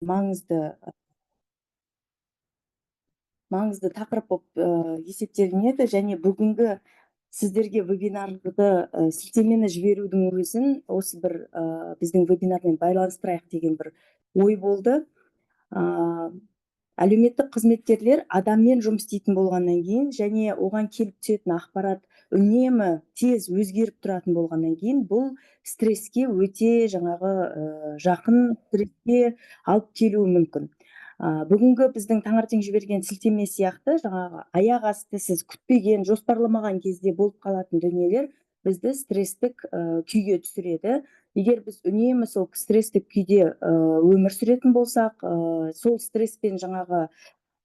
Маңызды тақырып болып есептелінеді. Және бүгінгі сіздерге вебинарды, сілтемені жіберудің өзін осы бір біздің вебинармен байланыстырайық деген бір ой болды. Әлеуметтік қызметкерлер адаммен жұмыс істейтін болғаннан кейін және оған келіп түсетін ақпарат үнемі тез өзгеріп тұратын болғаннан кейін, бұл стресске өте жаңағы жақын стресске алып келуі мүмкін. Бүгінгі біздің таңертең жіберген сілтеме сияқты жаңағы аяқ асты сіз күтпеген, жоспарламаған кезде болып қалатын дүниелер бізді стресстік күйге түсіреді. Егер біз үнемі сол стресстік күйде өмір сүретін болсақ, сол стресспен жаңағы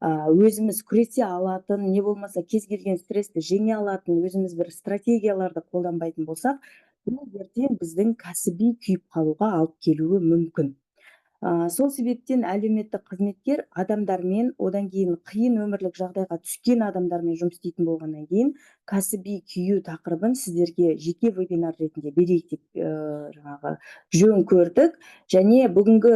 өзіміз күресе алатын, не болмаса кез келген стрессті жеңе алатын өзіміз бір стратегияларды қолданбайтын болсақ, бұл ертең біздің кәсіби күйіп қалуға алып келуі мүмкін. Сол себептен әлеуметтік қызметкер адамдармен, одан кейін қиын өмірлік жағдайға түскен адамдармен жұмыс істейтін болғаннан кейін, кәсіби күю тақырыбын сіздерге жеке вебинар ретінде берейік деп жаңағы жөн көрдік. Және бүгінгі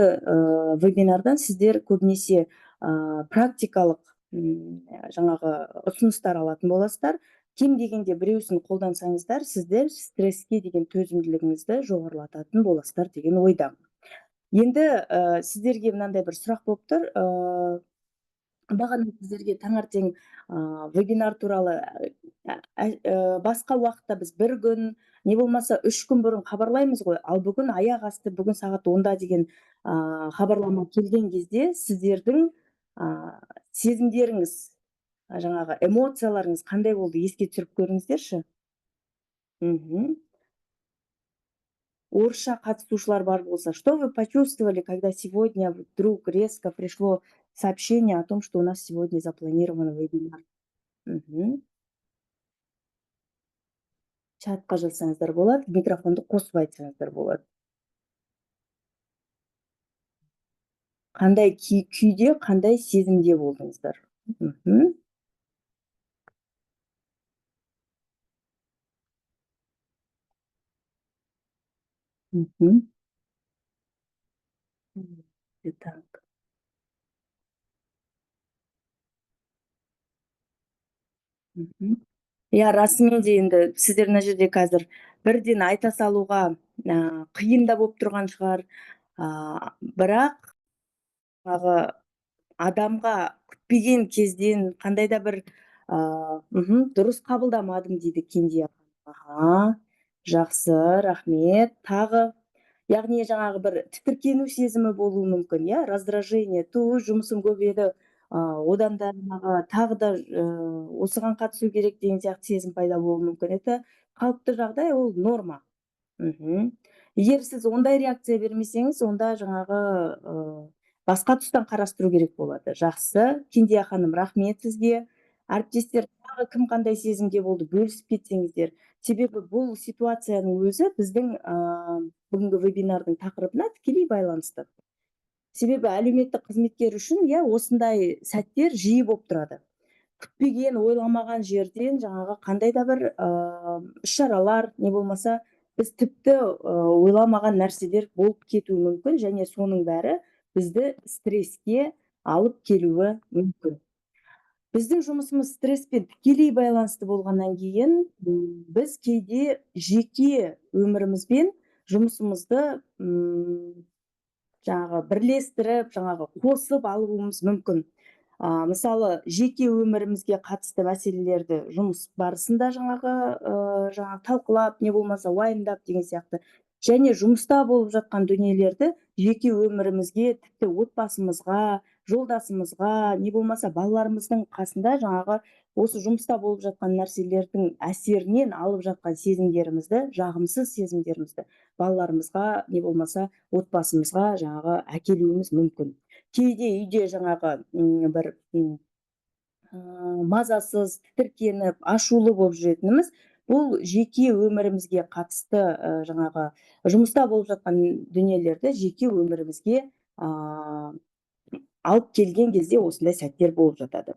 вебинардан сіздер көбінесе практикалық жаңағы ұсыныстар алатын боласыздар. Кем дегенде біреусін қолдансаңыздар, сіздер стресске деген төзімділігіңізді жоғарылататын боласыздар деген ойдамын. Енді сіздерге мынандай бір сұрақ болып тұр. Бағана сіздерге таңертең вебинар туралы басқа уақытта біз бір күн, не болмаса 3 күн бұрын хабарлаймыз ғой. Ал бүгін аяқ асты бүгін сағат 10-да деген хабарлама келген кезде сіздердің сезімдеріңіз, жаңағы эмоцияларыңыз қандай болды, еске түсіріп көріңіздерші. Орысша қатысушылар бар болса, что вы почувствовали, когда сегодня вдруг резко пришло сообщение о том, что у нас сегодня запланирован вебинар? Чатқа жазсаңыздар болады, микрофонды қосып айтсаңыздар болады. Қандай күйде, қандай сезімде болдыңыздар? Так. Иә, расымен де, енді сіздер мына жерде қазір бірден айта салуға қиын да болып тұрған шығар. Бірақ жаңағы адамға күтпеген кезден қандай да бір дұрыс қабылдамадым дейді Кенде. Аха, жақсы, рахмет. Тағы, яғни жаңағы бір тітіркену сезімі болуы мүмкін, иә, раздражение, ту, жұмысым көп еді, одан да жаңағы тағы да осыған қатысу керек деген сияқты сезім пайда болуы мүмкін. Это қалыпты жағдай, ол норма. Егер сіз ондай реакция бермесеңіз, онда жаңағы басқа тұстан қарастыру керек болады. Жақсы, Кендия ханым, рахмет сізге. Әріптестер, тағы кім қандай сезімде болды, бөлісіп кетсеңіздер. Себебі бұл ситуацияның өзі біздің бүгінгі вебинардың тақырыбына тікелей байланысты. Себебі әлеуметтік қызметкер үшін, иә, осындай сәттер жиі болып тұрады. Күтпеген, ойламаған жерден жаңағы қандай да бір іс-шаралар, не болмаса біз тіпті ойламаған нәрселер болып кетуі мүмкін, және соның бәрі бізді стресске алып келуі мүмкін. Біздің жұмысымыз стресспен тікелей байланысты болғаннан кейін, біз кейде жеке өмірімізбен жұмысымызды жаңағы бірлестіріп, жаңағы қосып алуымыз мүмкін. Мысалы, жеке өмірімізге қатысты мәселелерді жұмыс барысында жаңағы талқылап, не болмаса уайымдап деген сияқты. Және жұмыста болып жатқан дүниелерді жеке өмірімізге, тіпті отбасымызға, жолдасымызға, не болмаса балаларымыздың қасында жаңағы осы жұмыста болып жатқан нәрселердің әсерінен алып жатқан сезімдерімізді, жағымсыз сезімдерімізді балаларымызға, не болмаса отбасымызға жаңағы әкелуіміз мүмкін. Кейде үйде жаңағы бір мазасыз, тітіркеніп, ашулы болып жүретініміз, бұл жеке өмірімізге қатысты, жаңағы жұмыста болып жатқан дүниелерді жеке өмірімізге алып келген кезде осындай сәттер болып жатады.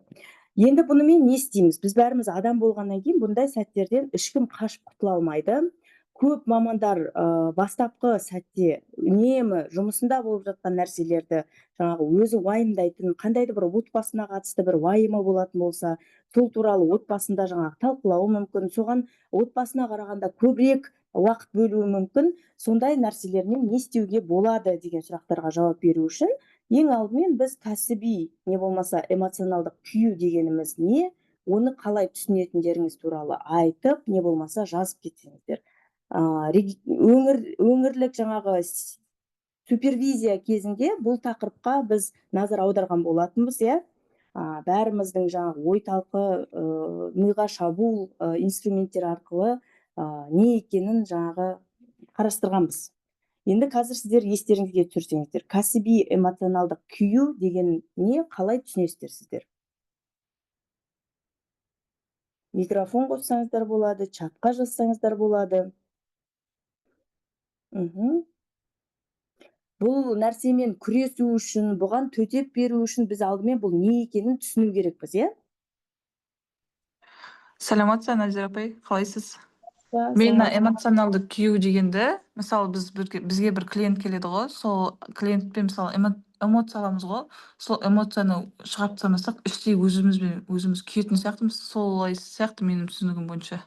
Енді бұнымен не істейміз? Біз бәріміз адам болғаннан кейін бұндай сәттерден ешкім қашып құтыла алмайды. Көп мамандар бастапқы сәтте үнемі жұмысында болып жатқан нәрселерді жаңағы өзі уайымдайтын, қандай да бір отбасына қатысты бір уайымы болатын болса, сол туралы отбасында жаңағы талқылауы мүмкін, соған отбасына қарағанда көбірек уақыт бөлуі мүмкін. Сондай нәрселермен не істеуге болады деген сұрақтарға жауап беру үшін ең алдымен біз кәсіби не болмаса эмоционалдық күю дегеніміз не, оны қалай түсінетіндеріңіз туралы айтып, не болмаса жазып кетсеңіздер. Өңірлік жаңағы супервизия кезінде бұл тақырыпқа біз назар аударған болатынбыз, иә. Бәріміздің жаңағы ой талқы, миға шабуыл инструменттер арқылы не екенін жаңағы қарастырғанбыз. Енді қазір сіздер естеріңізге түсірсеңіздер, кәсіби эмоционалдық күю деген не, қалай түсінесіздер сіздер? Микрофон қоссаңыздар болады, чатқа жазсаңыздар болады. Бұл нәрсемен күресу үшін, бұған төтеп беру үшін біз алдымен бұл не екенін түсіну керекпіз, иә? Саламатсыз, Назира апай, қалайсыз? Да, Мен саламатсыз. эмоционалды күю дегенді, мысалы, бізге бір клиент келеді ғой, сол клиентпен, мысалы, эмоция аламыз ғой, сол эмоцияны шығарып тастамасақ, іштей өзімізбен өзіміз күйетін сияқтымыз, солай сияқты менің түсінігім бойынша.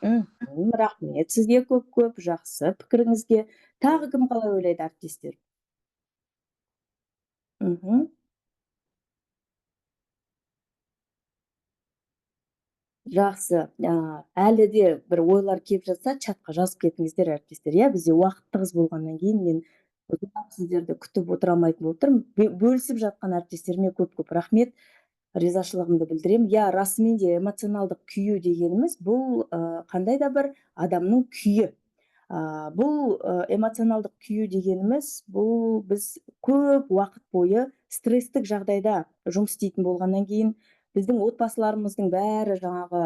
Рахмет сізге көп-көп, жақсы пікіріңізге. Тағы кім қалай ойлайды, әріптестер? Жақсы. Әлі де бір ойлар келіп жатса, чатқа жазып кетіңіздер, әріптестер. Иә, бізде уақыт тығыз болғаннан кейін мен ұзақ сіздерді күтіп отыра алмайтын болып тұрмын. Бөлісіп жатқан әріптестеріме көп-көп рахмет, ризашылығымды білдіремін. Иә, расымен де эмоционалдық күю дегеніміз бұл, қандай да бір адамның күйі. Бұл, эмоционалдық күю дегеніміз бұл біз көп уақыт бойы стресстік жағдайда жұмыс істейтін болғаннан кейін біздің отбасыларымыздың бәрі жаңағы,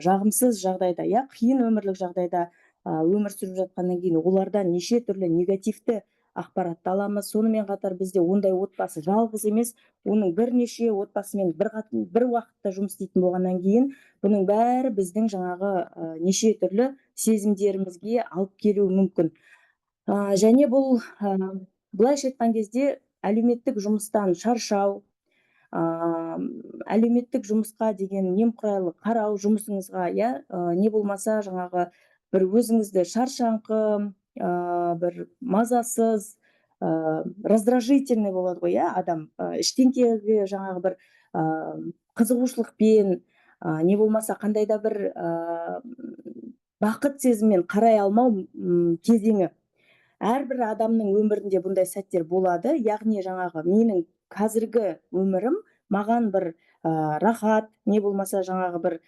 жағымсыз жағдайда, иә, қиын өмірлік жағдайда, өмір сүріп жатқаннан кейін олардан неше түрлі негативті ақпаратты аламыз. Сонымен қатар бізде ондай отбасы жалғыз емес, оның бірнеше отбасымен бір уақытта жұмыс істейтін болғаннан кейін бұның бәрі біздің жаңағы, неше түрлі сезімдерімізге алып келуі мүмкін. Және бұл, былайша айтқан кезде әлеуметтік жұмыстан шаршау, әлеуметтік жұмысқа деген немқұрайлы қарау жұмысыңызға, иә, не болмаса жаңағы бір өзіңізді шаршаңқы, бір мазасыз, раздражительный болады ғой, иә, адам, іштеңкеге жаңағы бір, қызығушылықпен, не болмаса қандай да бір, бақыт сезіммен қарай алмау, кезеңі. Әрбір адамның өмірінде бұндай сәттер болады, яғни жаңағы менің қазіргі өмірім маған бір, рахат, не болмаса жаңағы бір,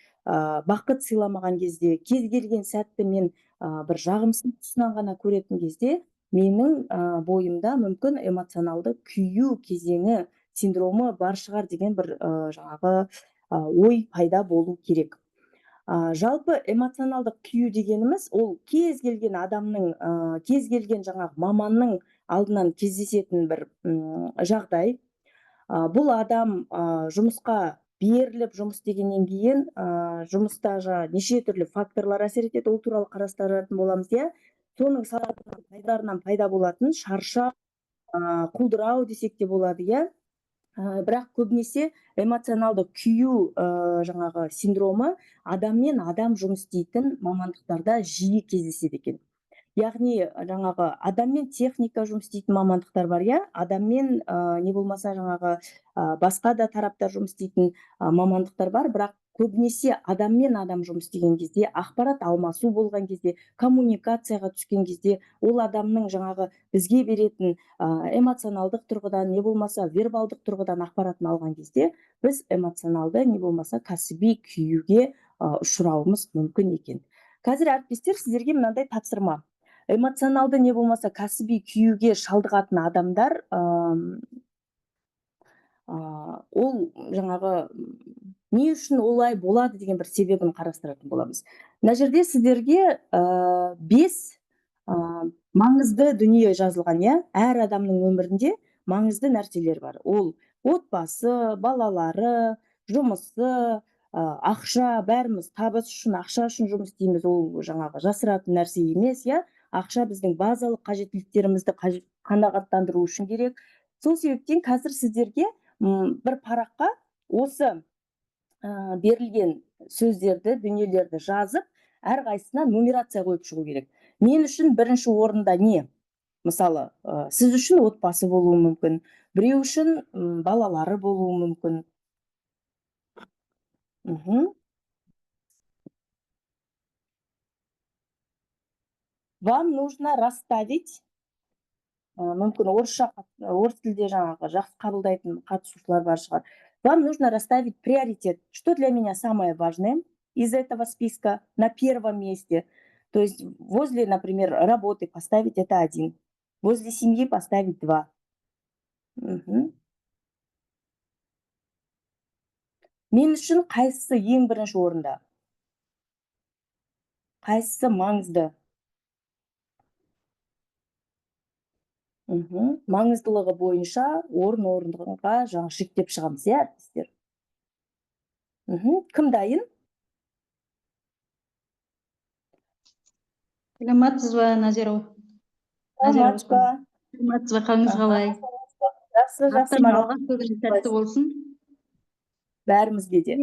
бақыт сыйламаған кезде, кез келген сәтті мен, бір жағымсыз тұсынан ғана көретін кезде менің, бойымда мүмкін эмоционалды күю кезеңі синдромы бар шығар деген бір, жаңағы, ой пайда болу керек. Жалпы эмоционалдық күю дегеніміз ол кез келген адамның, кез келген жаңағы маманның алдынан кездесетін бір, жағдай. Бұл адам, жұмысқа беріліп жұмыс істегеннен кейін, жұмыста неше түрлі факторлар әсер етеді, ол туралы қарастыратын боламыз, иә. Соның салдарынан пайда болатын шаршау, құлдырау десек те болады, иә. Бірақ көбінесе эмоционалды күю, жаңағы синдромы адаммен адам жұмыс істейтін мамандықтарда жиі кездеседі екен. Яғни жаңағы адаммен техника жұмыс істейтін мамандықтар бар, иә, адаммен, не болмаса жаңағы, басқа да тараптар жұмыс істейтін, мамандықтар бар, бірақ көбінесе адаммен адам жұмыс істеген кезде, ақпарат алмасу болған кезде, коммуникацияға түскен кезде ол адамның жаңағы бізге беретін, эмоционалдық тұрғыдан, не болмаса вербалдық тұрғыдан ақпаратын алған кезде біз эмоционалды, не болмаса кәсіби күюге, ұшырауымыз мүмкін екен. Қазір, әріптестер, сіздерге мынандай тапсырма. Эмоционалды, не болмаса кәсіби күюге шалдығатын адамдар, ол жаңағы не үшін олай болады деген бір себебін қарастыратын боламыз. Мына жерде сіздерге, 5, маңызды дүние жазылған, иә? Әр адамның өмірінде маңызды нәрселер бар. Ол отбасы, балалары, жұмысы, Ақша, бәріміз табыс үшін, ақша үшін жұмыс істейміз, ол жаңағы жасыратын нәрсе емес, иә. Ақша біздің базалық қажеттіліктерімізді қанағаттандыру үшін керек. Сол себептен қазір сіздерге бір параққа осы берілген сөздерді, дүниелерді жазып, әрқайсысына нумерация қойып шығу керек. Мен үшін бірінші орында не? Мысалы, сіз үшін отбасы болуы мүмкін, біреу үшін балалары болуы мүмкін. Вам нужно расставить, мүмкін орыс тілде жаңағы жақсы қабылдайтын қатысушылар бар шығар. Вам нужно расставить приоритет. Что для меня самое важное из этого списка на первом месте? То есть возле, например, работы поставить это 1, возле семьи поставить 2. Мен үшін қайсысы ең бірінші орында? Қайсысы маңызды? Маңыздылығы бойынша орын-орынға жаңа жіктеп шығамыз, иә, әріптестер? Кім дайын? Саламатсыз ба, Назира? Назира Саламатсыз ба? Саламатсыз ба, қалыңыз қалай? Жақсы, жақсы, Аптаның Марал. алғашқы күні сәтті болсын. Бәрімізге де.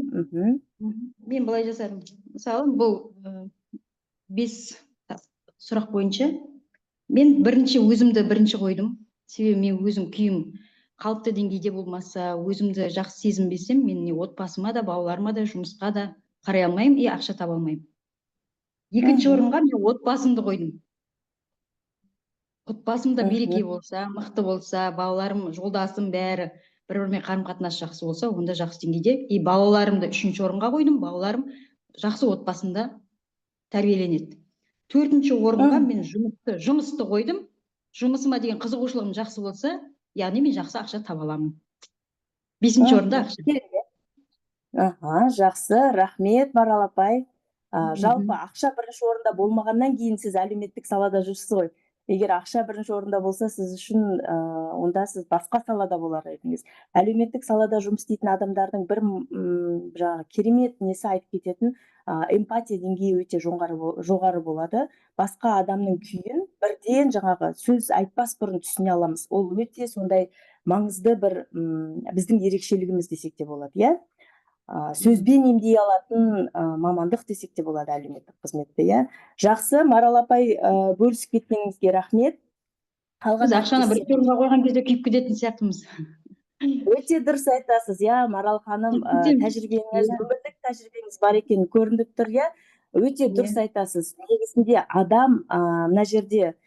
Мен былай жасадым. Мысалы, бұл 5 сұрақ бойынша мен бірінші өзімді бірінші қойдым. Себебі мен өзім күйім қалыпты деңгейде болмаса, өзімді жақсы сезінбесем, мен не отбасыма да, балаларыма да, жұмысқа да қарай алмаймын и ақша таба алмаймын. Екінші орынға мен отбасымды қойдым. Отбасымда береке болса, мықты болса, балаларым, жолдасым бәрі бір-бірімен қарым-қатынас жақсы болса, онда жақсы деңгейде. И балаларымды үшінші орынға қойдым. Балаларым жақсы отбасында тәрбиеленеді. Төртінші орынға мен жұмысты қойдым. Жұмысыма деген қызығушылығым жақсы болса, яғни мен жақсы ақша таба аламын. Бесінші орында ақша. Керемет. Аха, жақсы, рахмет, Марал апай. Жалпы ақша бірінші орында болмағаннан кейін сіз әлеуметтік салада жүрсіз ғой. Егер ақша бірінші орында болса, сіз үшін, онда сіз басқа салада болар едіңіз. Әлеуметтік салада жұмыс істейтін адамдардың бір, жаңағы керемет несі айтып кететін, эмпатия деңгейі өте жоғары болады. Басқа адамның күйін бірден жаңағы сөз айтпас бұрын түсіне аламыз. Ол өте сондай маңызды бір, біздің ерекшелігіміз десек те болады, иә? Сөзбен емдей алатын, мамандық десек те болады әлеуметтік қызметте, иә? Жақсы, Марал апай, бөлісіп кеткеніңізге рахмет. Қалған Біз ақшаны бір әріптестер- орынға қойған кезде күйіп кететін сияқтымыз. Өте дұрыс айтасыз, иә, Марал ханым, Кетеміз. тәжірибеңіз, өмірлік тәжірибеңіз бар екені көрініп тұр, иә? Өте дұрыс айтасыз. Негізінде адам, мына жерде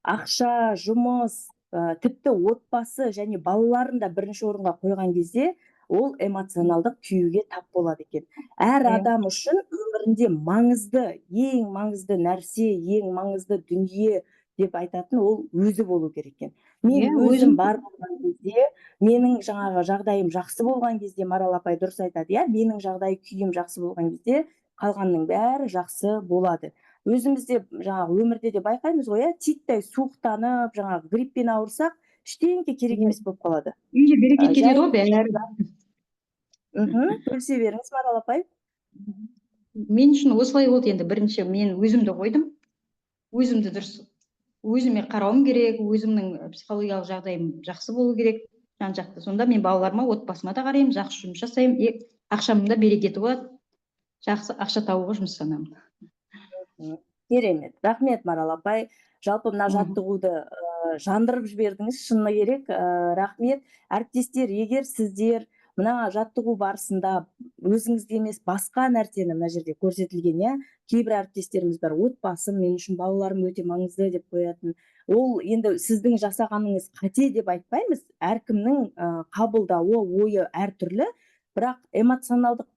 ақша, жұмыс, тіпті отбасы және балаларын да бірінші орынға қойған кезде ол эмоционалдық күйюге тап болады екен. Әр адам үшін өмірінде маңызды, ең маңызды нәрсе, ең маңызды дүние деп айтатын ол өзі болу керек екен. Мен өзім Өзім. бар болған кезде, менің жаңағы жағдайым жақсы болған кезде, Марал апай дұрыс айтады, иә, менің жағдай күйім жақсы болған кезде қалғанның бәрі жақсы болады. Өзіміз де жаңағы өмірде де байқаймыз ғой, иә, титтей суықтанып, жаңағы гриппен ауырсақ, ештеңе керек емес болып қалады. Үйде береке кетеді ғой бәрі. Бөлісе беріңіз, Марал апай. Мен үшін осылай болды енді. Бірінші мен өзімді қойдым. Өзімді дұрыс, өзіме қарауым керек, өзімнің психологиялық жағдайым жақсы болу керек, жан жақты. Сонда мен балаларыма, отбасыма да қараймын, жақсы жұмыс жасаймын, ақшамның да берекеті болады. Жақсы ақша табуға жұмыстанамын. Керемет. Рахмет, Марал апай. Жалпы мына жаттығуды жандырып жібердіңіз, шыны керек. Рахмет. Әріптестер, егер сіздер мына жаттығу барысында өзіңізге емес басқа нәрсені мына жерде көрсетілген, иә, кейбір әріптестеріміз бар, отбасым мен үшін, балаларым өте маңызды деп қоятын. Ол енді сіздің жасағаныңыз қате деп айтпаймыз, әркімнің, қабылдауы, ойы әртүрлі, бірақ эмоционалдық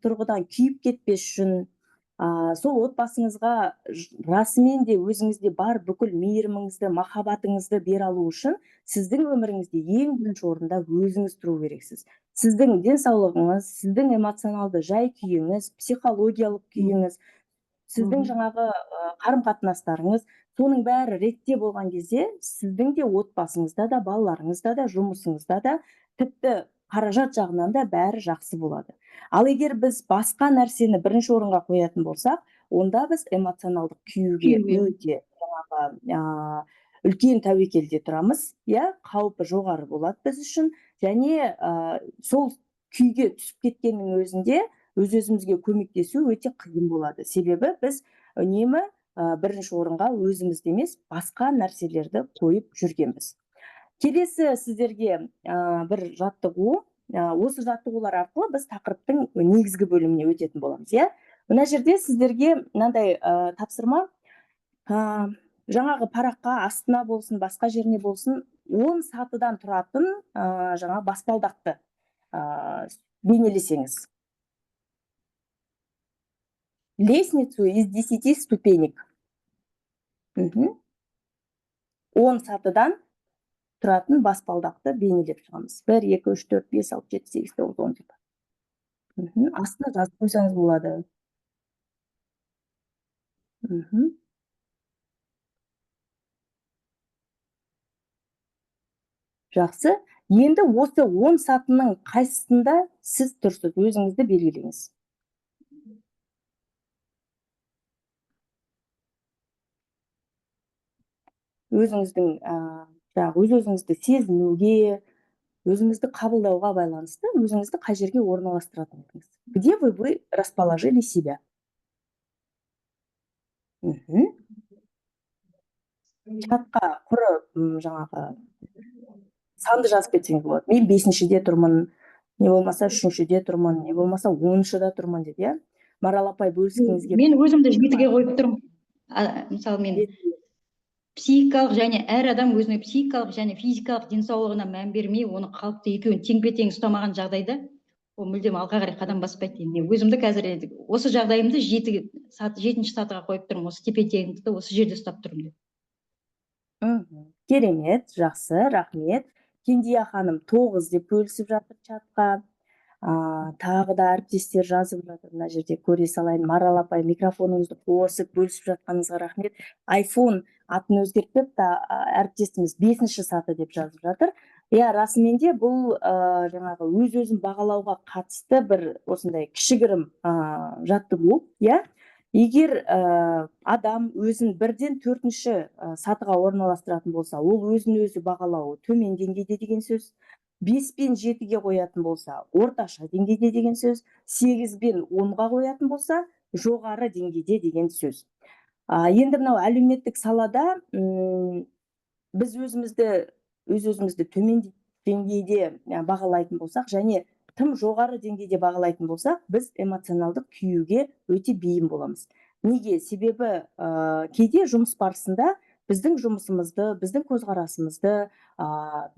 тұрғыдан күйіп кетпес үшін, сол отбасыңызға расымен де өзіңізде бар бүкіл мейіріміңізді, махаббатыңызды бере алу үшін сіздің өміріңізде ең бірінші орында өзіңіз тұру керексіз. Сіздің денсаулығыңыз, сіздің эмоционалды жай күйіңіз, психологиялық күйіңіз, сіздің жаңағы, қарым-қатынастарыңыз, соның бәрі ретте болған кезде сіздің де отбасыңызда да, балаларыңызда да, жұмысыңызда да, тіпті Қаражат жағынан да бәрі жақсы болады. Ал егер біз басқа нәрсені бірінші орынға қоятын болсақ, онда біз эмоционалдық күюге Күюге. өте жаңағы үлкен тәуекелде тұрамыз, иә, қаупі жоғары болады біз үшін. Және сол күйге түсіп кеткеннің өзінде өз-өзімізге көмектесу өте қиын болады. Себебі біз үнемі бірінші орынға өзімізді емес, басқа нәрселерді қойып жүргенбіз. Келесі сіздерге бір жаттығу. Осы жаттығулар арқылы біз тақырыптың негізгі бөліміне өтетін боламыз, иә. Мына жерде сіздерге мынандай тапсырма, жаңағы параққа астына болсын, басқа жеріне болсын, 10 сатыдан тұратын жаңа баспалдақты бейнелесеңіз. Лестницу из 10 ступенек. 10 сатыдан тұратын баспалдақты бейнелеп шығамыз. 1, 2, 3, 4, 5, 6, 7, 8, 9, 10 деп. Астына жазып қойсаңыз болады. Жақсы. Енді осы 10 сатының қайсысында сіз тұрсыз, өзіңізді белгілеңіз. Өзіңіздің, жаңағы өз-өзіңізді сезінуге, өзіңізді қабылдауға байланысты өзіңізді қай жерге орналастыратын едіңіз? Где вы расположили себя? Чатқа құры, жаңағы санды жазып кетсеңіз болады. Мен 5-шіде тұрмын, не болмаса 3-шіде тұрмын, не болмаса 10-шыда тұрмын деп, иә? Марал апай, бөліскіңіз келіп Мен өзімді 7-ге қойып тұрмын. Мысалы, мен Жетіге. психикалық және әр адам өзінің психикалық және физикалық денсаулығына мән бермей, оны қалыпты екеуін теңбе-тең ұстамаған жағдайда ол мүлдем алға қарай қадам баспайды деймін. Мен өзімді қазір енді осы жағдайымды 7-ші сатыға қойып тұрмын, осы тепе-теңдікті осы жерде ұстап тұрмын деп. Керемет, жақсы, рахмет. Кендия ханым 9 деп бөлісіп жатыр чатқа. Тағы да әріптестер жазып жатыр. Мына жерде көре салайын. Марал апай, микрофоныңызды қосып бөлісіп жатқаныңызға рахмет. iPhone атын өзгертіп та, әріптесіміз 5-ші саты деп жазып жатыр. Иә, расымен де бұл, жаңағы өз-өзін бағалауға қатысты бір осындай кішігірім, жаттығу, иә. Егер, адам өзін бірден 4-ші, сатыға орналастыратын болса, ол өзін өзі бағалауы төмен деңгейде деген сөз. 5 пен 7-ге қоятын болса, орташа деңгейде деген сөз. 8 пен 10-ға қоятын болса, жоғары деңгейде деген сөз. Енді мынау әлеуметтік салада, біз өз-өзімізді төмен деңгейде, бағалайтын болсақ және тым жоғары деңгейде бағалайтын болсақ, біз эмоционалдық күюге өте бейім боламыз. Неге? Себебі, кейде жұмыс барысында біздің жұмысымызды, біздің көзқарасымызды,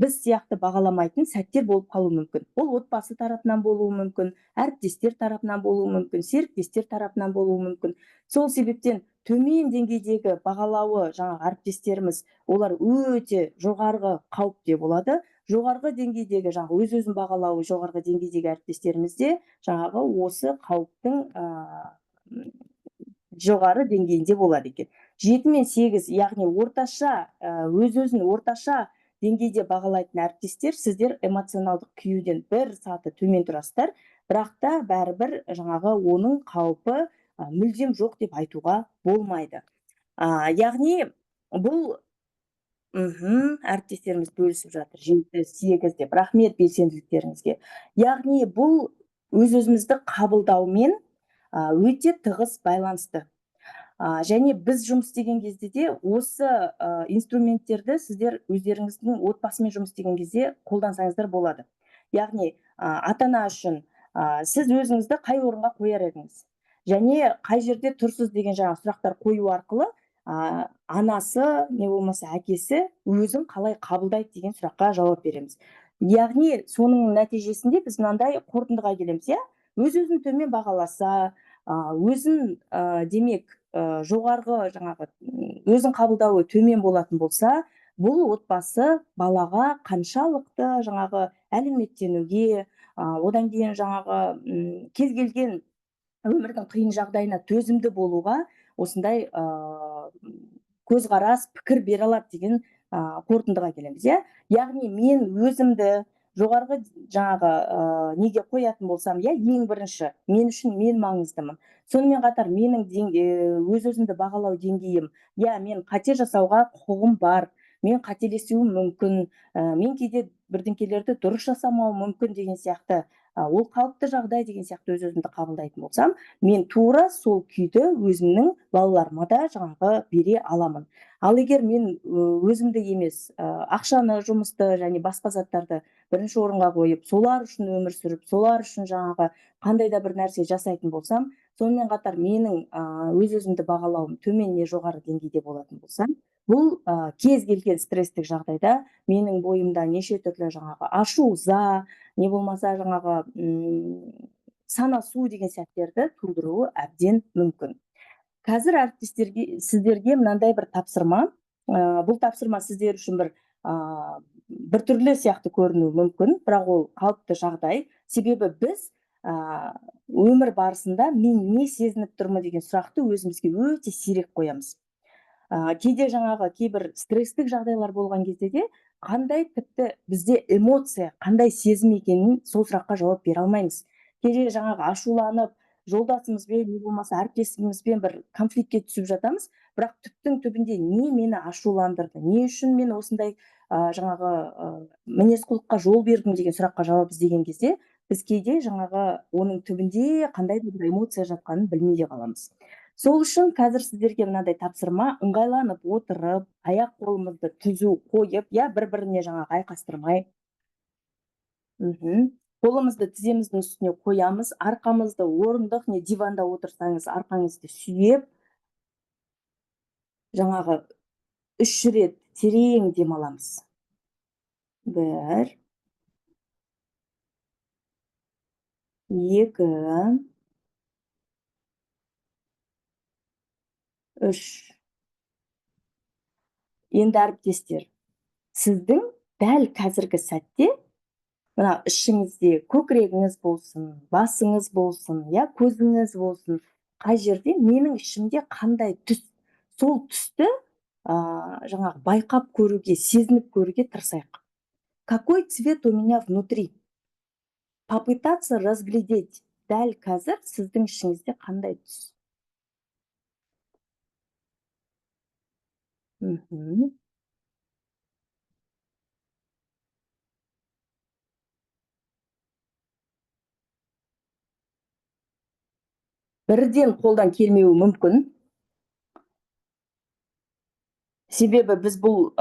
біз сияқты бағаламайтын сәттер болып қалуы мүмкін. Ол отбасы тарапынан болуы мүмкін, әріптестер тарапынан болуы мүмкін, серіктестер тарапынан болуы мүмкін. Сол себептен төмен деңгейдегі бағалауы жаңағы әріптестеріміз, олар өте жоғарғы қауіпте болады. Жоғарғы деңгейдегі жаңағы өз-өзін бағалауы жоғарғы деңгейдегі әріптестерімізде жаңағы осы қауіптің, жоғары деңгейінде болады екен. 7 мен 8, яғни орташа, өз-өзін орташа деңгейде бағалайтын әріптестер, сіздер эмоционалдық күюден бір саты төмен тұрасыздар, бірақ та бәрібір жаңағы оның қаупі, мүлдем жоқ деп айтуға болмайды. Яғни бұл, әріптестеріміз бөлісіп жатыр, 7, 8 деп. Рахмет белсенділіктеріңізге. Яғни бұл өз-өзімізді қабылдаумен, өте тығыз байланысты. Және біз жұмыс істеген кезде де осы, инструменттерді сіздер өздеріңіздің отбасымен жұмыс істеген кезде қолдансаңыздар болады. Яғни, ата-ана үшін, сіз өзіңізді қай орынға қояр едіңіз? Және қай жерде тұрсыз деген жаңа сұрақтар қою арқылы, анасы, не болмаса әкесі өзін қалай қабылдайды деген сұраққа жауап береміз. Яғни соның нәтижесінде біз мынандай қорытындыға келеміз, иә? Өз-өзін төмен бағаласа, өзін, демек, жоғарғы жаңағы, өзін қабылдауы төмен болатын болса, бұл отбасы балаға қаншалықты жаңағы әлеуметтенуге, одан кейін жаңағы, кез келген өмірдің қиын жағдайына төзімді болуға осындай, көзқарас, пікір бере алады деген, қорытындыға келеміз, иә? Яғни мен өзімді Жоғарғы жаңағы неге қоятын болсам, иә, ең бірінші мен үшін мен маңыздымын. Сонымен қатар менің өз өзімді бағалау деңгейім, иә, мен қате жасауға құқығым бар, мен қателесуім мүмкін, мен кейде бірдеңкелерді дұрыс жасамауым мүмкін деген сияқты, ол қалыпты жағдай деген сияқты өз өзімді қабылдайтын болсам, мен тура сол күйді өзімнің балаларыма да жаңағы бере аламын. Ал егер мен өзімді емес, ақшаны, жұмысты және басқа заттарды бірінші орынға қойып, солар үшін өмір сүріп, солар үшін жаңағы қандай да бір нәрсе жасайтын болсам, сонымен қатар менің өз өзімді бағалауым төмен не жоғары деңгейде болатын болса, бұл кез келген стресстік жағдайда менің бойымда неше түрлі жаңағы ашу, ыза, не болмаса жаңағы санасу деген сәттерді тудыруы әбден мүмкін. Қазір әріптестерге, сіздерге мынандай бір тапсырма, бұл тапсырма сіздер үшін біртүрлі сияқты көрінуі мүмкін, бірақ ол қалыпты жағдай. Себебі біз өмір барысында мен не сезініп тұрмын деген сұрақты өзімізге өте сирек қоямыз. Кейде жаңағы кейбір стресстік жағдайлар болған кезде де қандай тіпті бізде эмоция, қандай сезім екенін сол сұраққа жауап бере алмаймыз. Кейде жаңағы ашуланып, жолдасымызбен, не болмаса әріптесімізбен бір конфликтке түсіп жатамыз, бірақ түптің түбінде не мені ашуландырды, не үшін мен осындай, жаңағы, мінез құлыққа жол бердім деген сұраққа жауап іздеген кезде біз кейде жаңағы оның түбінде қандай да бір эмоция жатқанын білмей де қаламыз. Сол үшін қазір сіздерге мынандай тапсырма: ыңғайланып отырып, аяқ қолымызды түзу қойып, я бір-біріне жаңағы айқастырмай, қолымызды тіземіздің үстіне қоямыз, арқамызды орындық не диванда отырсаңыз, арқаңызды сүйеп, жаңағы 3 рет терең демаламыз. 1, 2, 3. Енді әріптестер, сіздің дәл қазіргі сәтте мына ішіңізде көкірегіңіз болсын, басыңыз болсын, я көзіңіз болсын, қай жерде менің ішімде қандай түс, сол түсті, жаңағы байқап көруге, сезініп көруге тырысайық. Какой цвет у меня внутри? Попытаться разглядеть дәл қазір сіздің ішіңізде қандай түс. Бірден қолдан келмеуі мүмкін. Себебі біз бұл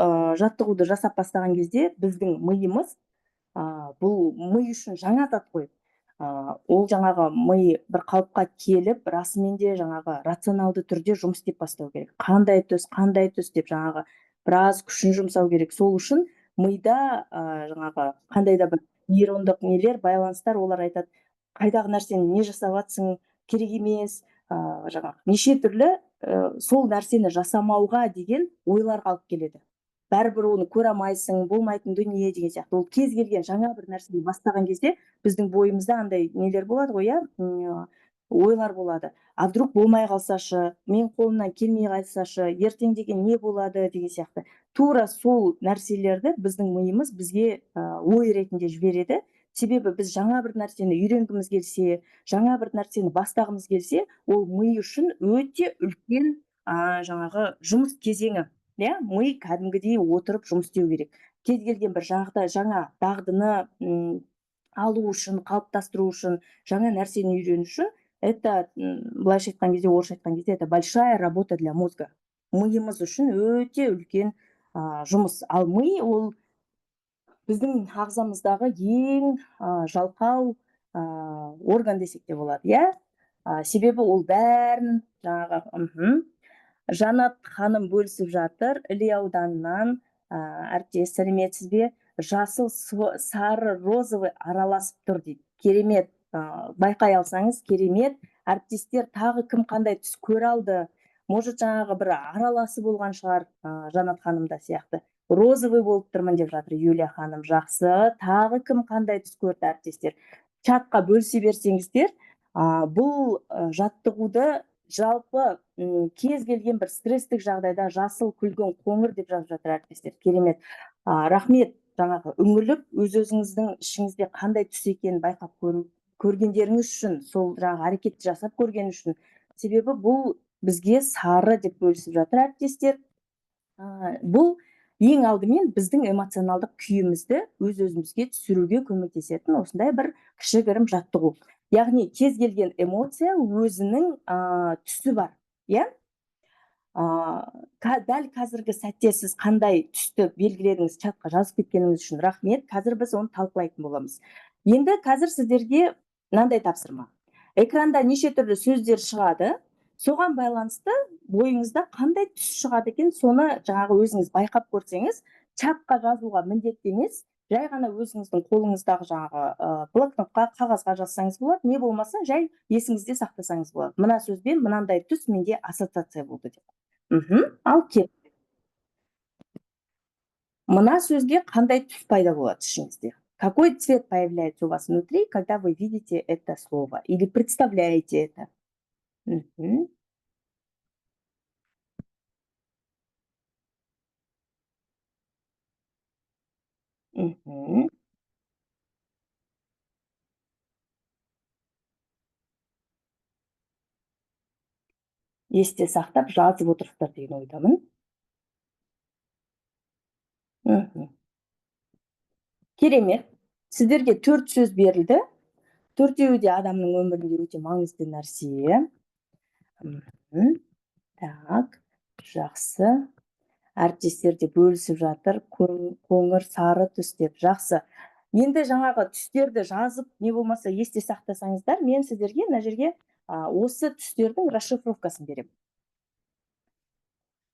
жаттығуды жасап бастаған кезде біздің миымыз, бұл ми үшін жаңа зат қой. Ол жаңағы ми бір қалыпқа келіп, расымен де жаңағы рационалды түрде жұмыс істеп бастау керек. Қандай түс, қандай түс деп жаңағы біраз күшін жұмсау керек. Сол үшін мида, жаңағы қандай да бір нейрондық нелер, байланыстар, олар айтады, қайдағы нәрсені не жасап жатсың, керек емес, жаңағы неше түрлі, сол нәрсені жасамауға деген ойлар алып келеді. Бәрібір оны көре алмайсың, болмайтын дүние деген сияқты. Ол кез келген жаңа бір нәрсені бастаған кезде біздің бойымызда андай нелер болады ғой, иә, ойлар болады. А вдруг болмай қалсашы, мен қолымнан келмей қалсашы, ертең деген не болады деген сияқты. Тура сол нәрселерді біздің миымыз бізге, ой ретінде жібереді. Себебі біз жаңа бір нәрсені үйренгіміз келсе, жаңа бір нәрсені бастағымыз келсе, ол ми үшін өте үлкен, жаңағы жұмыс кезеңі. Иә, ми кәдімгідей отырып жұмыс істеу керек. Кез келген бір жағдай, жаңа дағдыны, алу үшін, қалыптастыру үшін, жаңа нәрсені үйрену үшін, это, былайша айтқан кезде, орысша айтқан кезде, это большая работа для мозга. Миымыз үшін өте үлкен, жұмыс. Ал ми ол біздің ағзамыздағы ең, жалқау, орган десек те болады, иә? Себебі ол бәрін жаңағы, Жанат ханым бөлісіп жатыр, Іле ауданынан, әріптес, сәлеметсіз бе? Жасыл, сары, розовый араласып тұр дейді. Керемет, байқай алсаңыз, керемет. Әріптестер, тағы кім қандай түс көре алды? Может, жаңағы бір араласы болған шығар, Жанат ханымда сияқты. Розовый болып тұрмын деп жатыр Юлия ханым. Жақсы. Тағы кім қандай түс көрді, әріптестер? Чатқа бөлісе берсеңіздер, бұл, жаттығуды жалпы, кез келген бір стресстік жағдайда жасыл, күлгін, қоңыр деп жазып жатыр әріптестер. Керемет. Рахмет. Жаңағы үңіліп, өз өзіңіздің ішіңізде қандай түс екенін байқап көргендеріңіз үшін, сол жаңағы әрекетті жасап көрген үшін. Себебі бұл бізге сары деп бөлісіп жатыр әріптестер. Бұл ең алдымен біздің эмоционалдық күйімізді өз өзімізге түсіруге көмектесетін осындай бір кішігірім жаттығу. Яғни кез келген эмоция өзінің түсі бар, иә? Дәл қазіргі сәтте сіз қандай түсті белгіледіңіз, чатқа жазып кеткеніңіз үшін рахмет. Қазір біз оны талқылайтын боламыз. Енді қазір сіздерге мынандай тапсырма. Экранда неше түрлі сөздер шығады, соған байланысты бойыңызда қандай түс шығады екен, соны жаңағы өзіңіз байқап көрсеңіз, чатқа жазуға міндетті емес, жай ғана өзіңіздің қолыңыздағы жаңағы блокнотқа, қағазға жазсаңыз болады, не болмаса жай есіңізде сақтасаңыз болады. Мына сөзбен мынандай түс менде ассоциация болды деп. Ал кет. Мына сөзге қандай түс пайда болады ішіңізде? Какой цвет появляется у вас внутри, когда вы видите это слово или представляете это? Есте сақтап жазып отырсыздар деген ойдамын. Керемет. Сіздерге 4 сөз берілді. Төртеуі де адамның өмірінде өте маңызды нәрсе. Так, жақсы. Әріптестер де бөлісіп жатыр. Қоңыр, сары түс деп. Жақсы. Енді жаңағы түстерді жазып, не болмаса есте сақтасаңыздар, мен сіздерге мына жерге осы түстердің расшифровкасын беремін.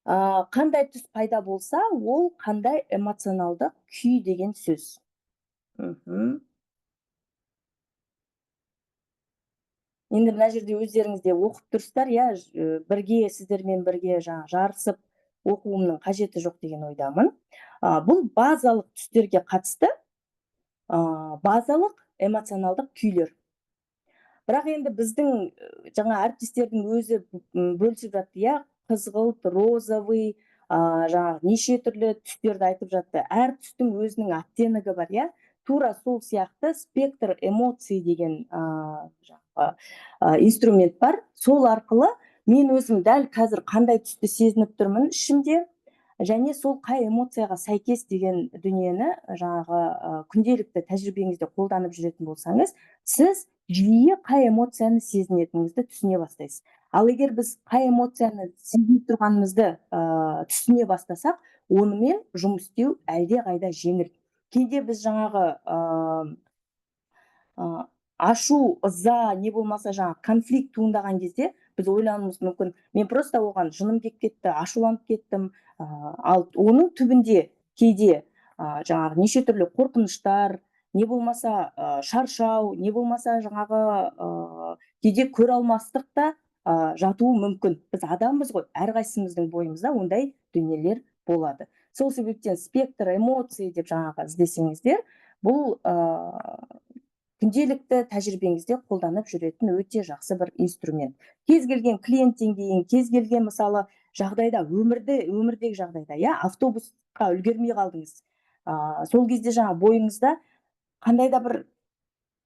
Қандай түс пайда болса, ол қандай эмоционалдық күй деген сөз. Енді мына жерде өздеріңіз де оқып тұрсыздар, иә, бірге сіздермен бірге жаңа жарысып оқуымның қажеті жоқ деген ойдамын. Бұл базалық түстерге қатысты, базалық эмоционалдық күйлер. Бірақ енді біздің жаңа әріптестердің өзі бөлісіп жатты, иә, қызғылт, розовый, жаңағы неше түрлі түстерді айтып жатты. Әр түстің өзінің оттенегі бар, иә. Тура сол сияқты спектр эмоций деген, жаңағы, инструмент бар. Сол арқылы мен өзім дәл қазір қандай түсті сезініп тұрмын ішімде, және сол қай эмоцияға сәйкес деген дүниені жаңағы, күнделікті тәжірибеңізде қолданып жүретін болсаңыз, сіз жиі қай эмоцияны сезінетініңізді түсіне бастайсыз. Ал егер біз қай эмоцияны сезініп тұрғанымызды, түсіне бастасақ, онымен жұмыс істеу әлдеқайда жеңіл. Кейде біз жаңағы, ашу, ыза, не болмаса жаңағы конфликт туындаған кезде біз ойлануымыз мүмкін, мен просто оған жыным келіп кетті, ашуланып кеттім. Ал оның түбінде кейде, жаңағы неше түрлі қорқыныштар, не болмаса, шаршау, не болмаса жаңағы, кейде көре алмастық та, жатуы мүмкін. Біз адамбыз ғой, әрқайсымыздың бойымызда ондай дүниелер болады. Сол себептен спектр эмоций деп жаңағы іздесеңіздер, бұл, күнделікті тәжірибеңізде қолданып жүретін өте жақсы бір инструмент. Кез келген клиенттен кейін, кез келген мысалы жағдайда, өмірдегі жағдайда, иә, автобусқа үлгермей қалдыңыз. Сол кезде жаңа бойыңызда қандай да бір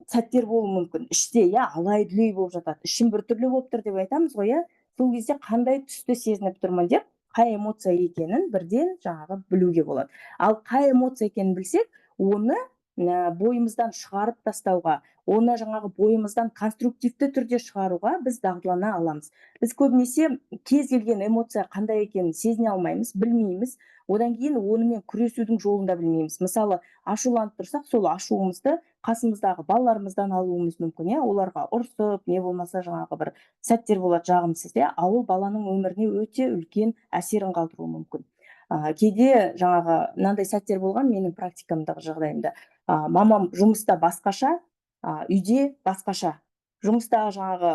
сәттер болуы мүмкін. Іште, иә, алай-дүлей болып жатады. Ішім біртүрлі болып тұр деп айтамыз ғой, иә. Сол кезде қандай түсті сезініп тұрмын деп, қай эмоция екенін бірден жаңағы білуге болады. Ал қай эмоция екенін білсек, оны бойымыздан шығарып тастауға, оны жаңағы бойымыздан конструктивті түрде шығаруға біз дағдылана аламыз. Біз көбінесе кез келген эмоция қандай екенін сезіне алмаймыз, білмейміз. Одан кейін онымен күресудің жолын да білмейміз. Мысалы, ашуланып тұрсақ, сол ашуымызды қасымыздағы балаларымыздан алуымыз мүмкін, иә, оларға ұрсып, не болмаса жаңағы бір сәттер болады жағымсыз, иә, ал ол баланың өміріне өте үлкен әсерін қалдыруы мүмкін. Кейде жаңағы мынандай сәттер болған менің практикамдағы жағдайымда. Мамам жұмыста басқаша, үйде басқаша. Жұмыста жаңағы,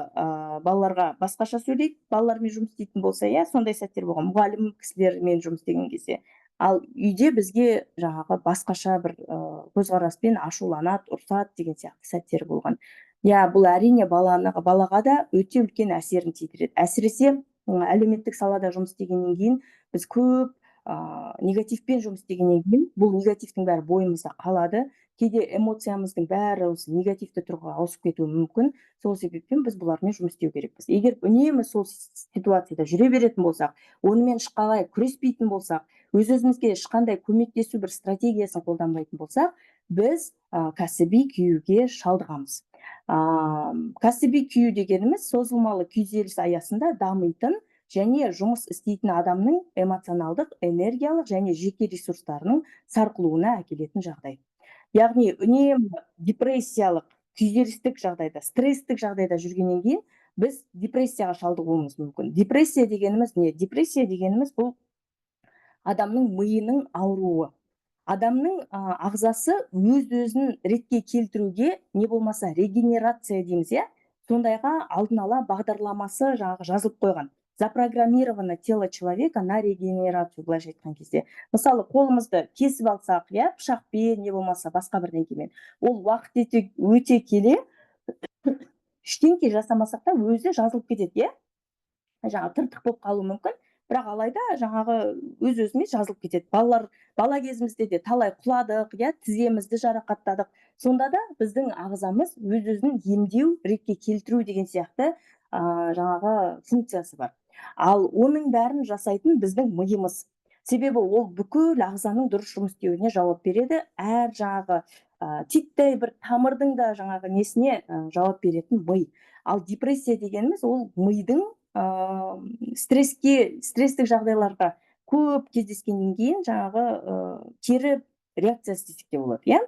балаларға басқаша сөйлейді, балалармен жұмыс істейтін болса, иә, сондай сәттер болған, мұғалім кісілермен жұмыс істеген кезде. Ал үйде бізге жаңағы басқаша бір, көзқараспен ашуланады, ұрсады деген сияқты сәттер болған. Иә, бұл әрине балаға да өте үлкен әсерін тидіреді. Әсіресе, әлеуметтік салада жұмыс істегеннен кейін біз көп, Негативпен жұмыс істегеннен кейін бұл негативтің бәрі бойымызда қалады. Кейде эмоциямыздың бәрі осы негативті тұрғыға ауысып кетуі мүмкін. Сол себептен біз бұлармен жұмыс істеу керекпіз. Егер үнемі сол ситуацияда жүре беретін болсақ, онымен ешқалай күреспейтін болсақ, өз өзімізге ешқандай көмектесу бір стратегиясын қолданбайтын болсақ, біз кәсіби күюге шалдығамыз. Кәсіби күю дегеніміз созылмалы күйзеліс аясында дамитын және жұмыс істейтін адамның эмоционалдық, энергиялық және жеке ресурстарының сарқылуына әкелетін жағдай. Яғни үнемі депрессиялық, күйзелістік жағдайда, стресстік жағдайда жүргеннен кейін біз депрессияға шалдығуымыз мүмкін. Депрессия дегеніміз не? Депрессия дегеніміз бұл адамның миының ауруы. Адамның ағзасы өз өзін ретке келтіруге, не болмаса регенерация дейміз, иә, сондайға алдын ала бағдарламасы жаңағы жазылып қойған. Запрограммировано тело человека на регенерацию, былайша айтқан кезде. Мысалы, қолымызды кесіп алсақ, иә, пышақпен, не болмаса басқа бірдеңкемен, ол уақыт өте келе ештеңке жасамасақ та өзі жазылып кетеді, иә, жаңағы тыртық болып қалуы мүмкін, бірақ алайда жаңағы өз өзімен жазылып кетеді. Балалар, бала кезімізде де талай құладық, иә, тіземізді жарақаттадық, сонда да біздің ағзамыз өз өзін емдеу, ретке келтіру деген сияқты жаңағы функциясы бар. Ал оның бәрін жасайтын біздің миымыз, себебі ол бүкіл ағзаның дұрыс жұмыс істеуіне жауап береді. Әр жаңағы титтей бір тамырдың да жаңағы несіне жауап беретін ми. Ал депрессия дегеніміз ол мидың стресске, стресстік жағдайларға көп кездескеннен кейін жаңағы кері реакциясы десек те болады, иә.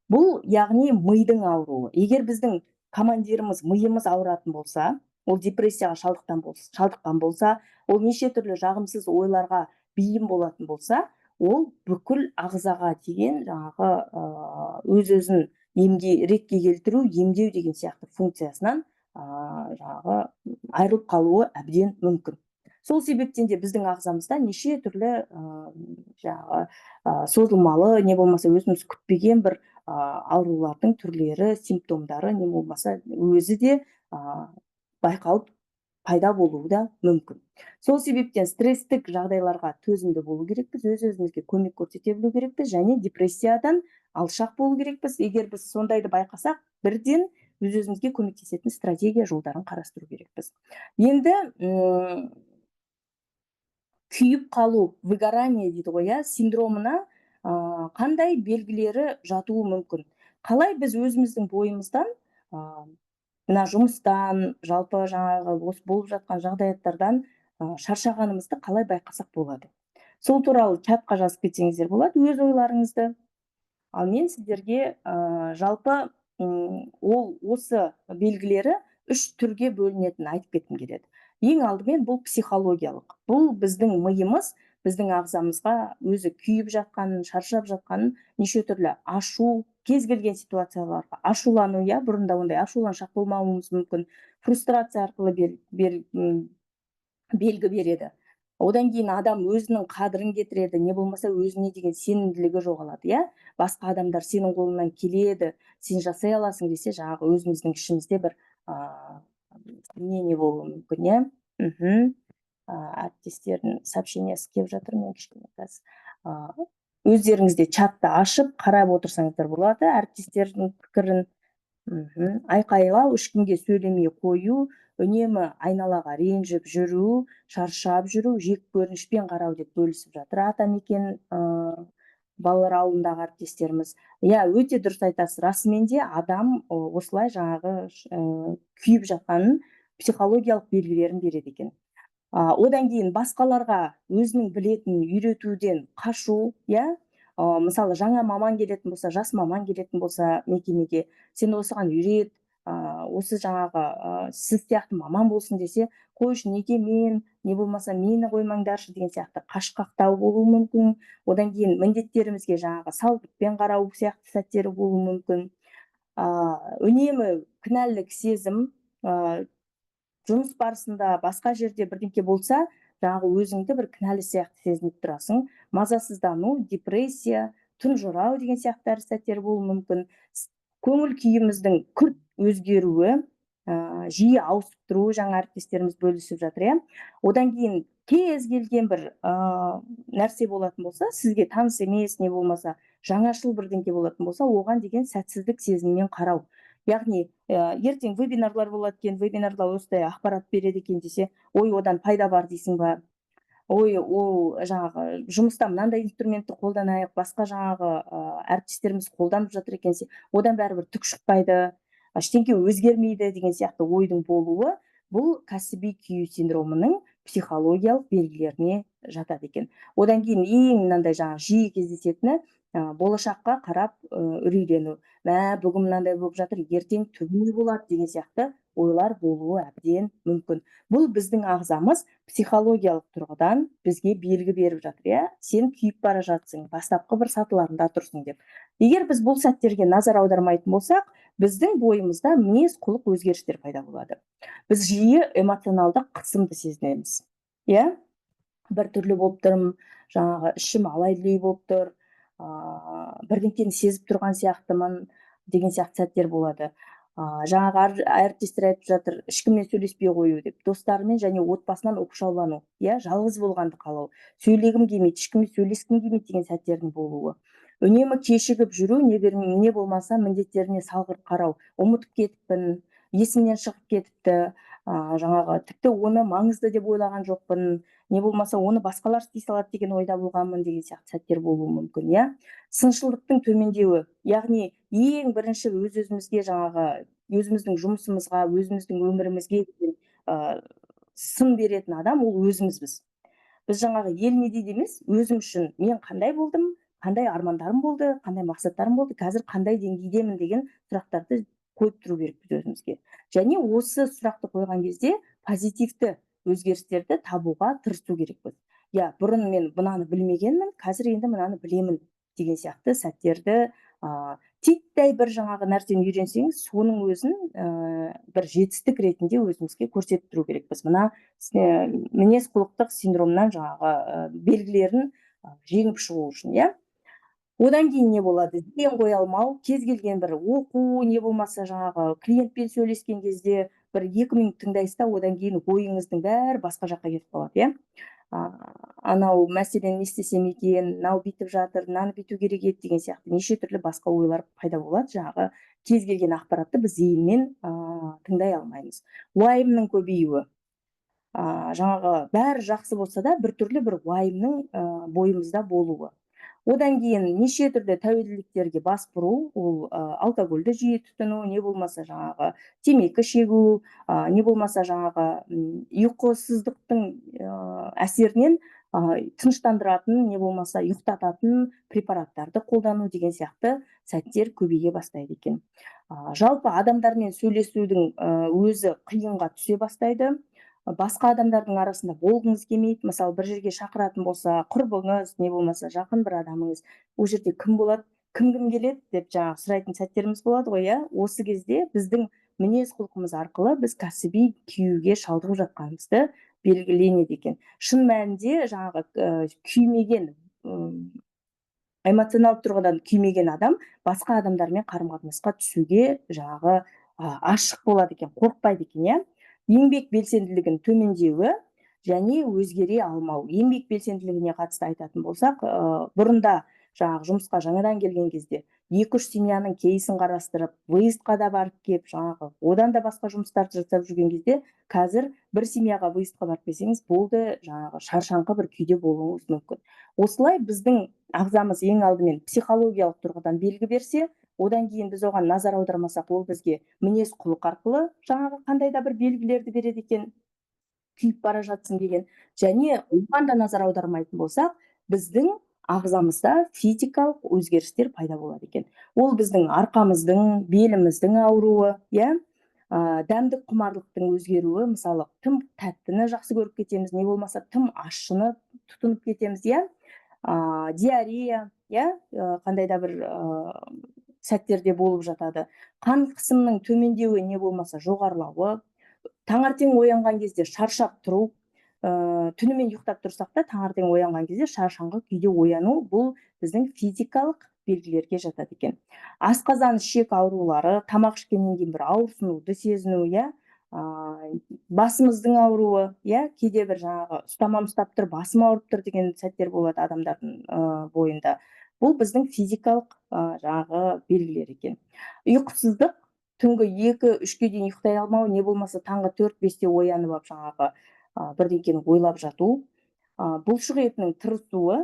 Бұл, яғни, мидың ауруы. Егер біздің командиріміз, миымыз ауыратын болса, ол депрессияға шалдыққан болса, ол неше түрлі жағымсыз ойларға бейім болатын болса, ол бүкіл ағзаға деген жаңағы өз өзін емге, ретке келтіру, емдеу деген сияқты функциясынан жаңағы айырылып қалуы әбден мүмкін. Сол себептен де біздің ағзамызда неше түрлі жаңағы созылмалы, не болмаса өзіміз күтпеген бір аурулардың түрлері, симптомдары, не болмаса өзі де байқалып, пайда болуы да мүмкін. Сол себептен стресстік жағдайларға төзімді болу керекпіз, өз өзімізге көмек көрсете білу керекпіз және депрессиядан алшақ болу керекпіз. Егер біз сондайды байқасақ, бірден өз өзімізге көмектесетін стратегия жолдарын қарастыру керекпіз. Енді күйіп қалу, выгорание дейді ғой, иә, синдромына қандай белгілері жатуы мүмкін? Қалай біз өзіміздің бойымыздан мына жұмыстан, жалпы жаңағы осы болып жатқан жағдаяттардан шаршағанымызды қалай байқасақ болады? Сол туралы чатқа жазып кетсеңіздер болады өз ойларыңызды. Ал мен сіздерге жалпы ол осы белгілері үш түрге бөлінетінін айтып кеткім келеді. Ең алдымен бұл психологиялық. Бұл біздің миымыз біздің ағзамызға өзі күйіп жатқанын, шаршап жатқанын неше түрлі ашу, кез келген ситуацияларға ашулану, иә, бұрында ондай ашуланшақ болмауымыз мүмкін, фрустрация арқылы белгі береді. Одан кейін адам өзінің қадірін кетіреді, не болмаса өзіне деген сенімділігі жоғалады, иә. Басқа адамдар «сенің қолыңнан келеді, сен жасай аласың» десе, жаңағы өзіміздің ішімізде бір сомнение болуы мүмкін, иә. Әріптестердің сообщениесі келіп жатыр, мен кішкене қазір, өздеріңіз де чатты ашып қарап отырсаңыздар болады әріптестердің пікірін. Айқайлау, ешкімге сөйлемей қою, үнемі айналаға ренжіп жүру, шаршап жүру, жек көрінішпен қарау деп бөлісіп жатыр Атамекен балалар ауылындағы әріптестеріміз. Иә, өте дұрыс айтасыз. Расымен де адам осылай жаңағы күйіп жатқанын психологиялық белгілерін береді екен. Одан кейін басқаларға өзінің білетінін үйретуден қашу, иә. Мысалы, жаңа маман келетін болса, жас маман келетін болса мекемеге, «сен осыған үйрет, осы жаңағы сіз сияқты маман болсын» десе, «қойшы, неге мен», не болмаса «мені қоймаңдаршы» деген сияқты қашқақтау болуы мүмкін. Одан кейін міндеттерімізге жаңағы салғыртпен қарау сияқты сәттері болуы мүмкін. Үнемі кінәлілік сезім, жұмыс барысында, басқа жерде бірдеңке болса, жаңағы өзіңді бір кінәлі сияқты сезініп тұрасың. Мазасыздану, депрессия, тұнжырау деген сияқты сәттер болуы мүмкін. Көңіл күйіміздің күрт өзгеруі. Жиі ауысып тұру, жаңа әріптестеріміз бөлісіп жатыр, иә. Одан кейін кез келген бір нәрсе болатын болса, сізге таныс емес, не болмаса жаңашыл бірдеңке болатын болса, оған деген сәтсіздік сезіммен қарау. Яғни ертең вебинарлар болады екен, вебинарда осындай ақпарат береді екен десе, ой, одан пайда бар дейсің ба, ой, ол жаңағы жұмыста мынандай инструментті қолданайық, басқа жаңағы әріптестеріміз қолданып жатыр екен десе, одан бәрібір түк шықпайды, ештеңке өзгермейді деген сияқты ойдың болуы бұл кәсіби күю синдромының психологиялық белгілеріне жатады екен. Одан кейін ең мынандай жаңағы жиі кездесетіні болашаққа қарап үрейлену. Мә, бүгін мынандай болып жатыр, ертең түбі не болады деген сияқты ойлар болуы әбден мүмкін. Бұл біздің ағзамыз психологиялық тұрғыдан бізге белгі беріп жатыр, иә, сен күйіп бара жатсың, бастапқы бір сатыларында тұрсың деп. Егер біз бұл сәттерге назар аудармайтын болсақ, біздің бойымызда мінез құлық өзгерістер пайда болады. Біз жиі эмоционалдық қысымды сезінеміз, иә, біртүрлі болып тұрмын, жаңағы ішім алай дүлей болып тұр, бірдеңкені сезіп тұрған сияқтымын деген сияқты сәттер болады. Жаңағы әріптестер айтып жатыр, ешкіммен сөйлеспей қою деп, достарымен және отбасынан оқшаулану, иә, жалғыз болғанды қалау, сөйлегім келмейді, ешкіммен сөйлескім келмейді деген сәттердің болуы, үнемі кешігіп жүру, не болмаса міндеттеріне салғырт қарау, ұмытып кетіппін, есімнен шығып кетіпті, жаңағы тіпті оны маңызды деп ойлаған жоқпын, не болмаса оны басқалар істей салады деген ойда болғанмын деген сияқты сәттер болуы мүмкін, иә. Сыншылдықтың төмендеуі, яғни ең бірінші өз өзімізге, жаңағы өзіміздің жұмысымызға, өзіміздің өмірімізге деген сын беретін адам ол өзімізбіз. Біз жаңағы ел не дейді емес, өзім үшін мен қандай болдым, қандай армандарым болды, қандай мақсаттарым болды, қазір қандай деңгейдемін деген сұрақтарды қойып тұру керекпіз өзімізге. Және осы сұрақты қойған кезде позитивті өзгерістерді табуға тырысу керекпіз. Иә, бұрын мен мынаны білмегенмін, қазір енді мынаны білемін деген сияқты сәттерді, титтей бір жаңағы нәрсені үйренсеңіз, соның өзін бір жетістік ретінде өзімізге көрсетіп тұру керекпіз. Мына мінез құлықтық синдромнан жаңағы белгілерін жеңіп шығу үшін, иә. Одан кейін не болады? Ден қоя алмау, кез келген бір оқу, не болмаса жаңағы клиентпен сөйлескен кезде бір 2 минут тыңдайсыз да, одан кейін ойыңыздың бәрі басқа жаққа кетіп қалады, иә. Анау мәселені не істесем екен, мынау бүйтіп жатыр, мынаны бүйту керек еді деген сияқты неше түрлі басқа ойлар пайда болады. Жаңағы кез келген ақпаратты біз зейінмен тыңдай алмаймыз. Уайымның көбеюі, жаңағы бәрі жақсы болса да, біртүрлі бір уайымның бойымызда болуы. Одан кейін неше түрлі тәуелділіктерге бас бұру, ол алкогольді жиі тұтыну, не болмаса жаңағы темекі шегу, не болмаса жаңағы ұйқысыздықтың әсерінен тыныштандыратын, не болмаса ұйықтататын препараттарды қолдану деген сияқты сәттер көбейе бастайды екен. Жалпы адамдармен сөйлесудің өзі қиынға түсе бастайды. Басқа адамдардың арасында болғыңыз келмейді. Мысалы, бір жерге шақыратын болса құрбыңыз, не болмаса жақын бір адамыңыз, ол жерде кім болады, кім кім келеді деп жаңағы сұрайтын сәттеріміз болады ғой, иә. Осы кезде біздің мінез құлқымыз арқылы біз кәсіби күюге шалдығып жатқанымызды белгіленеді екен. Шын мәнінде жаңағы күймеген, эмоционалды тұрғыдан күймеген адам басқа адамдармен қарым қатынасқа түсуге жаңағы ашық болады екен, қорықпайды екен, иә. Еңбек белсенділігінің төмендеуі және өзгере алмау. Еңбек белсенділігіне қатысты айтатын болсақ, бұрында жаңағы жұмысқа жаңадан келген кезде 2-3 семьяның кейсін қарастырып, выездқа да барып келіп, жаңағы одан да басқа жұмыстарды жасап жүрген кезде, қазір бір семьяға выездқа барып келсеңіз болды, жаңағы шаршаңқы бір күйде болуыңыз мүмкін. Осылай біздің ағзамыз ең алдымен психологиялық тұрғыдан белгі берсе, одан кейін біз оған назар аудармасақ, ол бізге мінез құлық арқылы жаңағы қандай да бір белгілерді береді екен, күйіп бара жатсың деген. Және оған да назар аудармайтын болсақ, біздің ағзамызда физикалық өзгерістер пайда болады екен. Ол біздің арқамыздың, беліміздің ауруы, иә, дәмдік құмарлықтың өзгеруі. Мысалы, тым тәттіні жақсы көріп кетеміз, не болмаса тым ащыны тұтынып кетеміз, иә, диарея, иә, қандай да бір сәттерде болып жатады. Қан қысымының төмендеуі, не болмаса жоғарылауы, таңертең оянған кезде шаршап тұру, түнімен ұйықтап тұрсақ та, таңертең оянған кезде шаршаңқы күйде ояну, бұл біздің физикалық белгілерге жатады екен. Асқазан, ішек аурулары, тамақ ішкеннен кейін бір ауырсынуды сезіну, иә, басымыздың ауруы, иә, кейде бір жаңағы ұстамам ұстап тұр, басым ауырып тұр деген сәттер болады адамдардың бойында. Бұл біздің физикалық жаңағы белгілер екен. Ұйқысыздық, түнгі 2-3-ке дейін ұйықтай алмау, не болмаса таңғы 4-5-те оянып алып жаңағы бірдеңкені ойлап жату, бұлшық етінің тырысуы,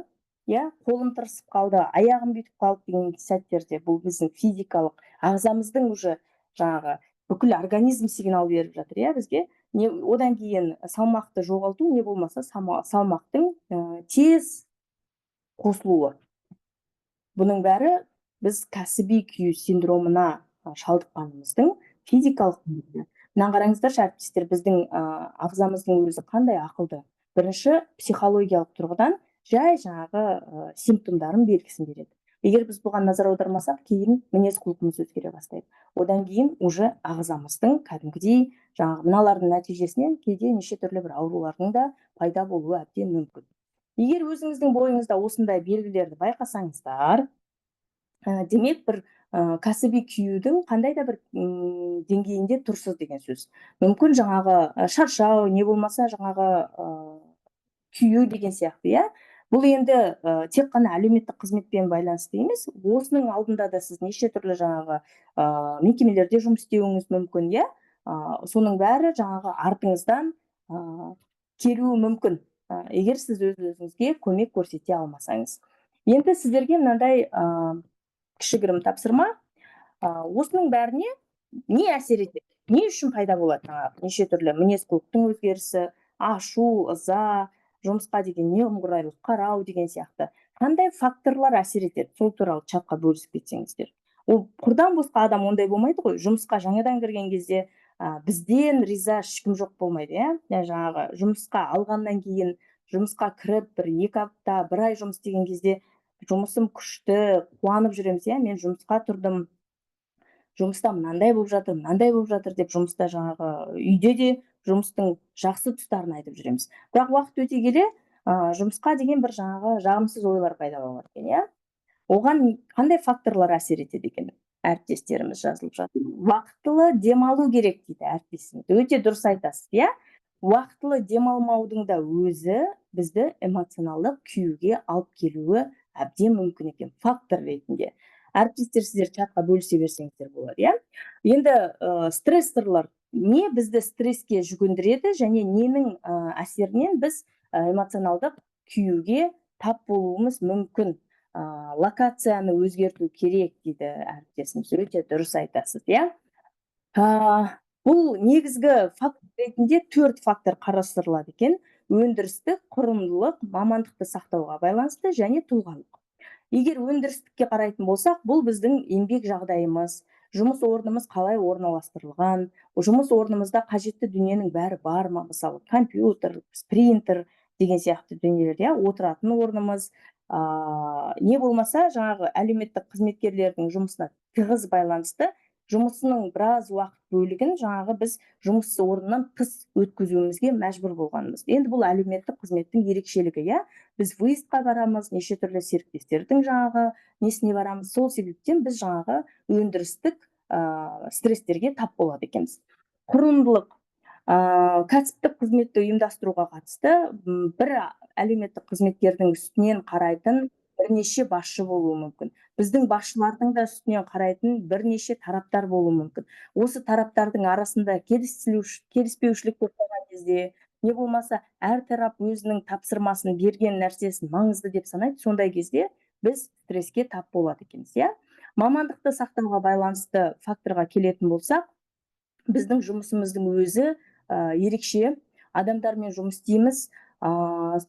иә, қолым тырысып қалды, аяғым бүйтіп қалды деген сәттерде бұл біздің физикалық ағзамыздың уже жаңағы бүкіл организм сигнал беріп жатыр, иә, бізге. Не одан кейін салмақты жоғалту, не болмаса салмақтың тез қосылуы. Бұның бәрі біз кәсіби күю синдромына шалдыққанымыздың физикалық белгісі. Мынаны қараңыздаршы, әріптестер, біздің ағзамыздың өзі қандай ақылды. Бірінші психологиялық тұрғыдан жай жаңағы симптомдарын, белгісін береді. Егер біз бұған назар аудармасақ, кейін мінез құлқымыз өзгере бастайды. Одан кейін уже ағзамыздың кәдімгідей жаңағы мыналардың нәтижесінен кейде неше түрлі бір аурулардың да пайда болуы әбден мүмкін. Егер өзіңіздің бойыңызда осындай белгілерді байқасаңыздар, демек бір кәсіби күюдің қандай да бір деңгейінде тұрсыз деген сөз. Мүмкін жаңағы шаршау, не болмаса жаңағы күю деген сияқты, иә. Бұл енді тек қана әлеуметтік қызметпен байланысты емес, осының алдында да сіз неше түрлі жаңағы мекемелерде жұмыс істеуіңіз мүмкін, иә. Соның бәрі жаңағы артыңыздан келуі мүмкін, егер сіз өз өзіңізге көмек көрсете алмасаңыз. Енді сіздерге мынандай кішігірім тапсырма. Осының бәріне не әсер етеді, не үшін пайда болады жаңағы неше түрлі мінез құлықтың өзгерісі, ашу, ыза, жұмысқа деген немқұрайлық қарау деген сияқты, қандай факторлар әсер етеді, сол туралы чатқа бөлісіп кетсеңіздер. Ол құрдан босқа адам ондай болмайды ғой. Жұмысқа жаңадан кірген кезде бізден риза ешкім жоқ болмайды, иә. Жаңағы жұмысқа алғаннан кейін, жұмысқа кіріп бір 2 апта, бір ай жұмыс істеген кезде жұмысым күшті, қуанып жүреміз, иә. Мен жұмысқа тұрдым, жұмыста мынандай болып жатыр, мынандай болып жатыр деп, жұмыста жаңағы үйде де жұмыстың жақсы тұстарын айтып жүреміз. Бірақ уақыт өте келе жұмысқа деген бір жаңағы жағымсыз ойлар пайда болады екен, иә. Оған қандай факторлар әсер етеді екен? Әріптестеріміз жазылып жатыр. Уақытылы демалу керек дейді әріптесіміз. Өте дұрыс айтасыз, иә. Уақытылы демалмаудың да өзі бізді эмоционалдық күюге алып келуі әбден мүмкін екен фактор ретінде. Әріптестер, сіздер чатқа бөлісе берсеңіздер болады, иә. Енді стрессорлар не бізді стресске жүгіндіреді және ненің әсерінен біз эмоционалдық күюге тап болуымыз мүмкін? Локацияны өзгерту керек дейді әріптесіміз. Өте дұрыс айтасыз, иә. Бұл негізгі фактор ретінде төрт фактор қарастырылады екен: өндірістік, құрылымдылық, мамандықты сақтауға байланысты және тұлғалық. Егер өндірістікке қарайтын болсақ, бұл біздің еңбек жағдайымыз, жұмыс орнымыз қалай орналастырылған, жұмыс орнымызда қажетті дүниенің бәрі бар ма, мысалы, компьютер, принтер деген сияқты дүниелер, иә, отыратын орнымыз, не болмаса жаңағы әлеуметтік қызметкерлердің жұмысына тығыз байланысты жұмысының біраз уақыт бөлігін жаңағы біз жұмыс орнынан тыс өткізуімізге мәжбүр болғанымыз. Енді бұл әлеуметтік қызметтің ерекшелігі, иә. Біз выездқа барамыз, неше түрлі серіктестердің жаңағы несіне барамыз. Сол себептен біз жаңағы өндірістік стресстерге тап болады екенбіз. Құрылымдылық, кәсіптік қызметті ұйымдастыруға қатысты бір әлеуметтік қызметкердің үстінен қарайтын бірнеше басшы болуы мүмкін. Біздің басшылардың да үстінен қарайтын бірнеше тараптар болуы мүмкін. Осы тараптардың арасында келіспеушілік болып қалған кезде, не болмаса әр тарап өзінің тапсырмасын, берген нәрсесін маңызды деп санайды, сондай кезде біз стресске тап болады екенбіз, иә. Мамандықты сақтауға байланысты факторға келетін болсақ, біздің жұмысымыздың өзі ерекше, адамдармен жұмыс істейміз.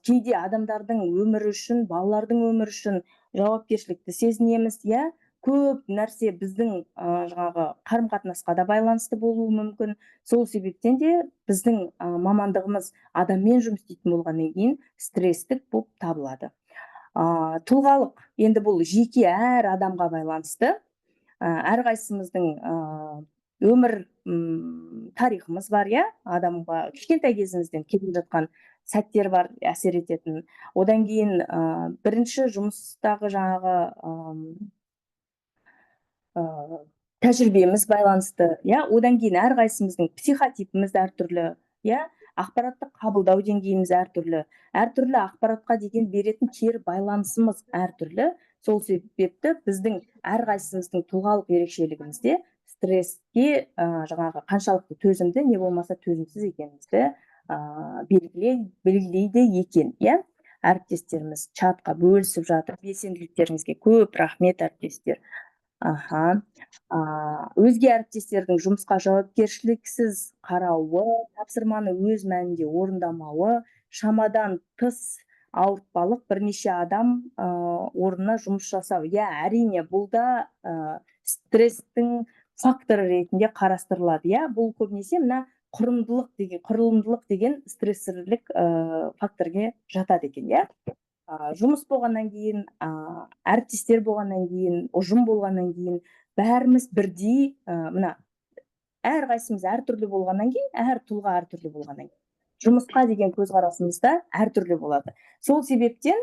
Кейде адамдардың өмірі үшін, балалардың өмірі үшін жауапкершілікті сезінеміз, иә. Көп нәрсе біздің жаңағы қарым қатынасқа да байланысты болуы мүмкін. Сол себептен де біздің мамандығымыз адаммен жұмыс істейтін болғаннан кейін стресстік болып табылады. Тұлғалық, енді бұл жеке әр адамға байланысты. Әрқайсымыздың өмір тарихымыз бар, иә. Адамға кішкентай кезімізден келе жатқан сәттер бар әсер ететін. Одан кейін бірінші жұмыстағы жаңағы тәжірибеміз байланысты, иә. Одан кейін әрқайсымыздың психотипіміз әртүрлі, иә, ақпаратты қабылдау деңгейіміз әртүрлі, әртүрлі ақпаратқа деген беретін кері байланысымыз әртүрлі. Сол себепті біздің әрқайсымыздың тұлғалық ерекшелігімізде стресске жаңағы қаншалықты төзімді не болмаса төзімсіз екенімізді белгілейді екен, иә. Әріптестеріміз чатқа бөлісіп жатыр. Белсенділіктеріңізге көп рахмет, әріптестер. Аха, өзге әріптестердің жұмысқа жауапкершіліксіз қарауы, тапсырманы өз мәнінде орындамауы, шамадан тыс ауыртпалық, бірнеше адам орнына жұмыс жасау, иә, әрине, бұл да стресстің факторы ретінде қарастырылады, иә. Бұл көбінесе мына құрылымдылық деген стрессорлік факторге жатады екен, иә. Жұмыс болғаннан кейін, әріптестер болғаннан кейін, ұжым болғаннан кейін, бәріміз бірдей, мына әрқайсымыз әртүрлі болғаннан кейін, әр тұлға әртүрлі болғаннан кейін, жұмысқа деген көзқарасымыз да әртүрлі болады. Сол себептен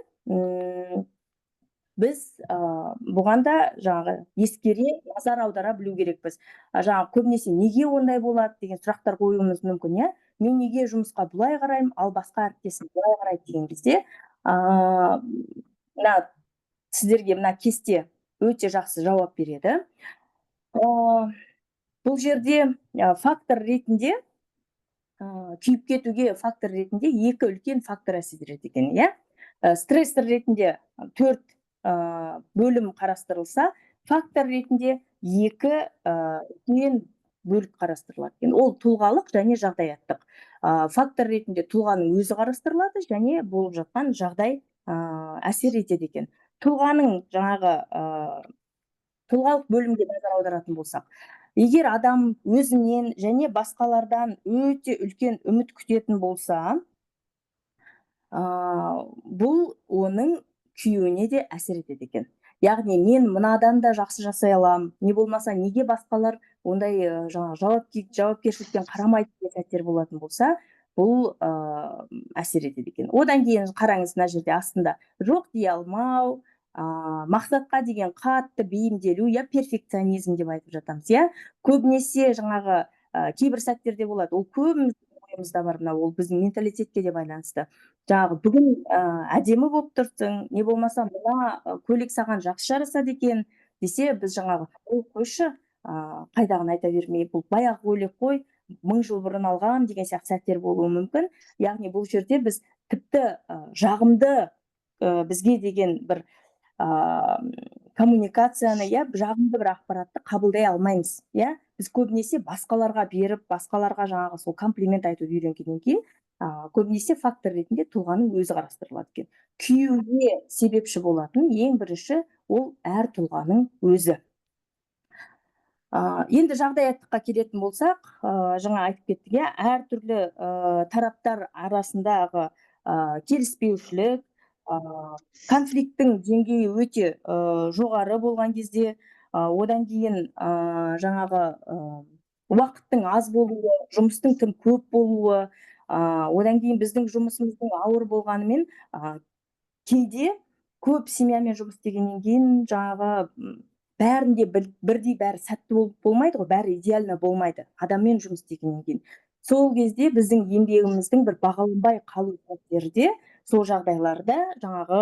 біз бұған да жаңағы ескере, назар аудара білу керекпіз. Жаңағы көбінесе неге ондай болады деген сұрақтар қоюымыз мүмкін, иә. Мен неге жұмысқа бұлай қараймын, ал басқа әріптесім былай қарайды деген кезде, мына сіздерге мына кесте өте жақсы жауап береді. Бұл жерде фактор ретінде, күйіп кетуге фактор ретінде екі үлкен фактор әсер етеді екен, иә. Стрессор ретінде төрт бөлім қарастырылса, фактор ретінде екі үлкен бөлік қарастырылады екен. Ол тұлғалық және жағдаяттық. Фактор ретінде тұлғаның өзі қарастырылады және болып жатқан жағдай әсер етеді екен. Тұлғаның жаңағы тұлғалық бөлімге назар аударатын болсақ, егер адам өзінен және басқалардан өте үлкен үміт күтетін болса, бұл оның күйеуіне де әсер етеді екен. Яғни мен мынадан да жақсы жасай аламын, не болмаса неге басқалар ондай жаңағы жауапкершілікпен қарамайды деген сәттер болатын болса, бұл әсер етеді екен. Одан кейін қараңыз, мына жерде астында жоқ дей алмау, мақсатқа деген қатты бейімделу, иә, перфекционизм деп айтып жатамыз, иә. Көбінесе жаңағы кейбір сәттерде болады, ол көбіміздің ойымызда бар, мынау ол біздің менталитетке де байланысты. Жаңағы бүгін әдемі болып тұрсың, не болмаса мына көйлек саған жақсы жарасады екен десе, біз жаңағы: «Ой, қойшы, қайдағыны айта бермей, бұл баяғы көйлек қой, мың жыл бұрын алғам» деген сияқты сәттер болуы мүмкін. Яғни бұл жерде біз тіпті жағымды бізге деген бір коммуникацияны, иә, жағымды бір ақпаратты қабылдай алмаймыз, иә. Біз көбінесе басқаларға беріп, басқаларға жаңағы сол комплимент айтуды үйренгеннен кейін, көбінесе фактор ретінде тұлғаның өзі қарастырылады екен. Күюге себепші болатын ең бірінші ол әр тұлғаның өзі. Енді жағдаяттыққа келетін болсақ, жаңа айтып кеттік, иә, әртүрлі тараптар арасындағы келіспеушілік, конфликттің деңгейі өте жоғары болған кезде, одан кейін жаңағы уақыттың аз болуы, жұмыстың тым көп болуы, одан кейін біздің жұмысымыздың ауыр болғанымен, кейде көп семьямен жұмыс істегеннен кейін жаңағы бәрінде бірдей бәрі сәтті болып болмайды ғой, бәрі идеально болмайды адаммен жұмыс істегеннен кейін. Сол кезде біздің еңбегіміздің бір бағаланбай қалу сәттері де, сол жағдайларда жаңағы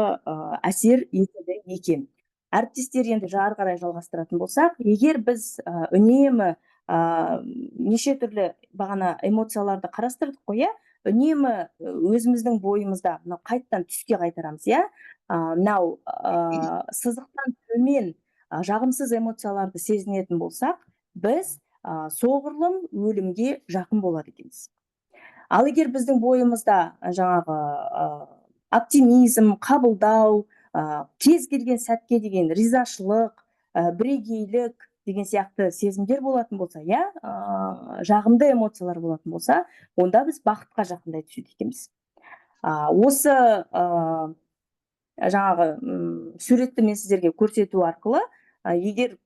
әсер етеді екен. Әріптестер, енді ары қарай жалғастыратын болсақ, егер біз үнемі неше түрлі бағана эмоцияларды қарастырдық қой, иә, үнемі өзіміздің бойымызда мынау қайтадан түске қайтарамыз, иә, мынау сызықтан төмен жағымсыз эмоцияларды сезінетін болсақ, біз соғұрлым өлімге жақын болады екенбіз. Ал егер біздің бойымызда жаңағы оптимизм, қабылдау, кез келген сәтке деген ризашылық, бірегейлік деген сияқты сезімдер болатын болса, иә, жағымды эмоциялар болатын болса, онда біз бақытқа жақындай түседі екенбіз. Осы жаңағы суретті мен сіздерге көрсету арқылы, егер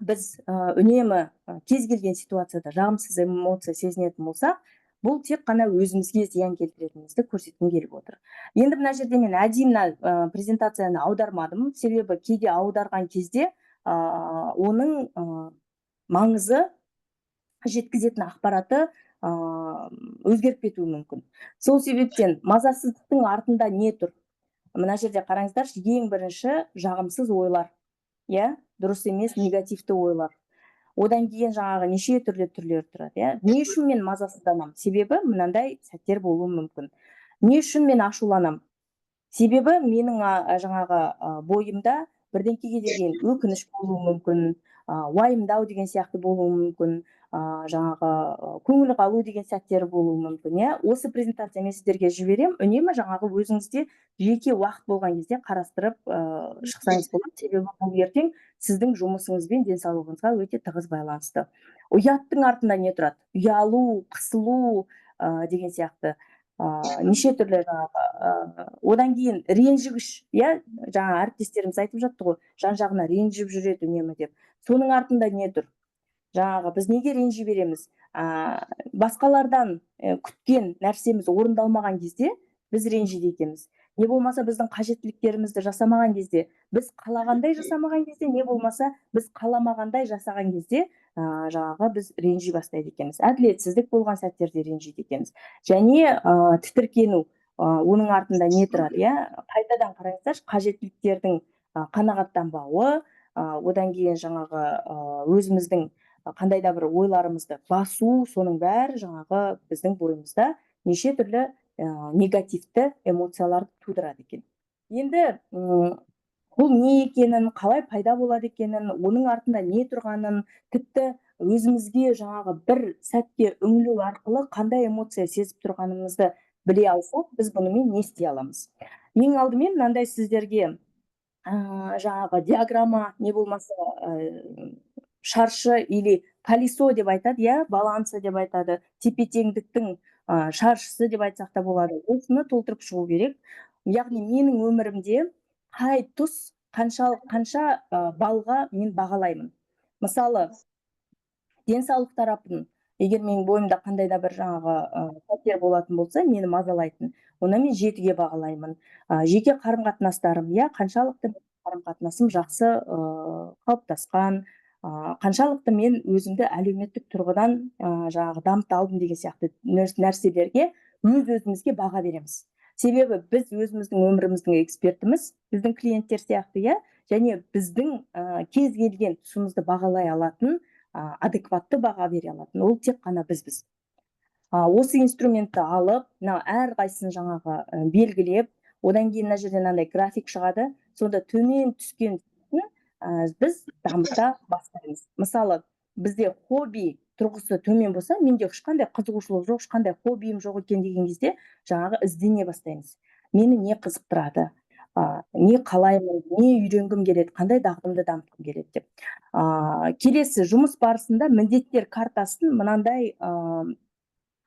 біз үнемі кез келген ситуацияда жағымсыз эмоция сезінетін болсақ, бұл тек қана өзімізге зиян келтіретінімізді көрсеткім келіп отыр. Енді мына жерде мен әдейі мына презентацияны аудармадым, себебі кейде аударған кезде Оның маңызы, жеткізетін ақпараты өзгеріп кетуі мүмкін. Сол себептен мазасыздықтың артында не тұр? Мына жерде қараңыздаршы, ең бірінші жағымсыз ойлар, иә, дұрыс емес негативті ойлар. Одан кейін жаңағы неше түрлі түрлері тұрады, иә. Не үшін мен мазасызданамын? Себебі мынандай сәттер болуы мүмкін. Не үшін мен ашуланамын? Себебі менің жаңағы бойымда бірдеңкеге деген өкініш болуы мүмкін, уайымдау деген сияқты болуы мүмкін, жаңағы көңіл қалу деген сәттері болуы мүмкін, иә. Осы презентация мен сіздерге жіберемін. Үнемі жаңағы өзіңізде жеке уақыт болған кезде қарастырып шықсаңыз болады, себебі бұл ертең сіздің жұмысыңыз бен денсаулығыңызға өте тығыз байланысты. Ұяттың артында не тұрады? Ұялу, қысылу деген сияқты неше түрлі жаңағы. Одан кейін ренжігіш, иә, жаңа әріптестеріміз айтып жатты ғой, жан жағына ренжіп жүреді үнемі деп. Соның артында не тұр? Жаңағы біз неге ренжи береміз? Басқалардан күткен нәрсеміз орындалмаған кезде біз ренжиді екенбіз, не болмаса біздің қажеттіліктерімізді жасамаған кезде, біз қалағандай жасамаған кезде, не болмаса біз қаламағандай жасаған кезде жаңағы біз ренжи бастайды екенбіз. Әділетсіздік болған сәттерде ренжиді екенбіз. Және тітіркену, оның артында не тұрады, иә? Қайтадан қараңыздаршы, қажеттіліктердің қанағаттанбауы, одан кейін жаңағы өзіміздің қандай да бір ойларымызды басу, соның бәрі жаңағы біздің бойымызда неше түрлі негативті эмоцияларды тудырады екен. Енді бұл не екенін, қалай пайда болады екенін, оның артында не тұрғанын, тіпті өзімізге жаңағы бір сәтке үңілу арқылы қандай эмоция сезіп тұрғанымызды біле алсақ, біз бұнымен не істей аламыз? Ең алдымен мынандай сіздерге жаңағы диаграмма, не болмаса шаршы или колесо деп айтады, иә, балансы деп айтады, тепе теңдіктің шаршысы деп айтсақ та болады. Осыны толтырып шығу керек. Яғни менің өмірімде қай тұс қанша, қанша балға мен бағалаймын? Мысалы, денсаулық тарапын, егер менің бойымда қандай да бір жаңағы қатер болатын болса, мені мазалайтын, онда мен 7-ге бағалаймын. Жеке қарым қатынастарым, иә, қаншалықты қарым қатынасым жақсы қалыптасқан, қаншалықты мен өзімді әлеуметтік тұрғыдан жаңағы дамыта алдым деген сияқты нәрселерге өз өзімізге баға береміз. Себебі біз өзіміздің өміріміздің экспертіміз, біздің клиенттер сияқты, иә, және біздің кез келген тұсымызды бағалай алатын, адекватты баға бере алатын ол тек қана бізбіз. Осы инструментті алып, мына әрқайсысын жаңағы белгілеп, одан кейін мына жерде мынандай график шығады. Сонда төмен түскен біз дамыта бастаймыз. Мысалы, бізде хобби тұрғысы төмен болса, менде ешқандай қызығушылық жоқ, ешқандай хоббиім жоқ екен деген кезде, жаңағы іздене бастаймыз: мені не қызықтырады, не қалаймын, не үйренгім келеді, қандай дағдымды дамытқым келеді деп. Келесі жұмыс барысында міндеттер картасын мынандай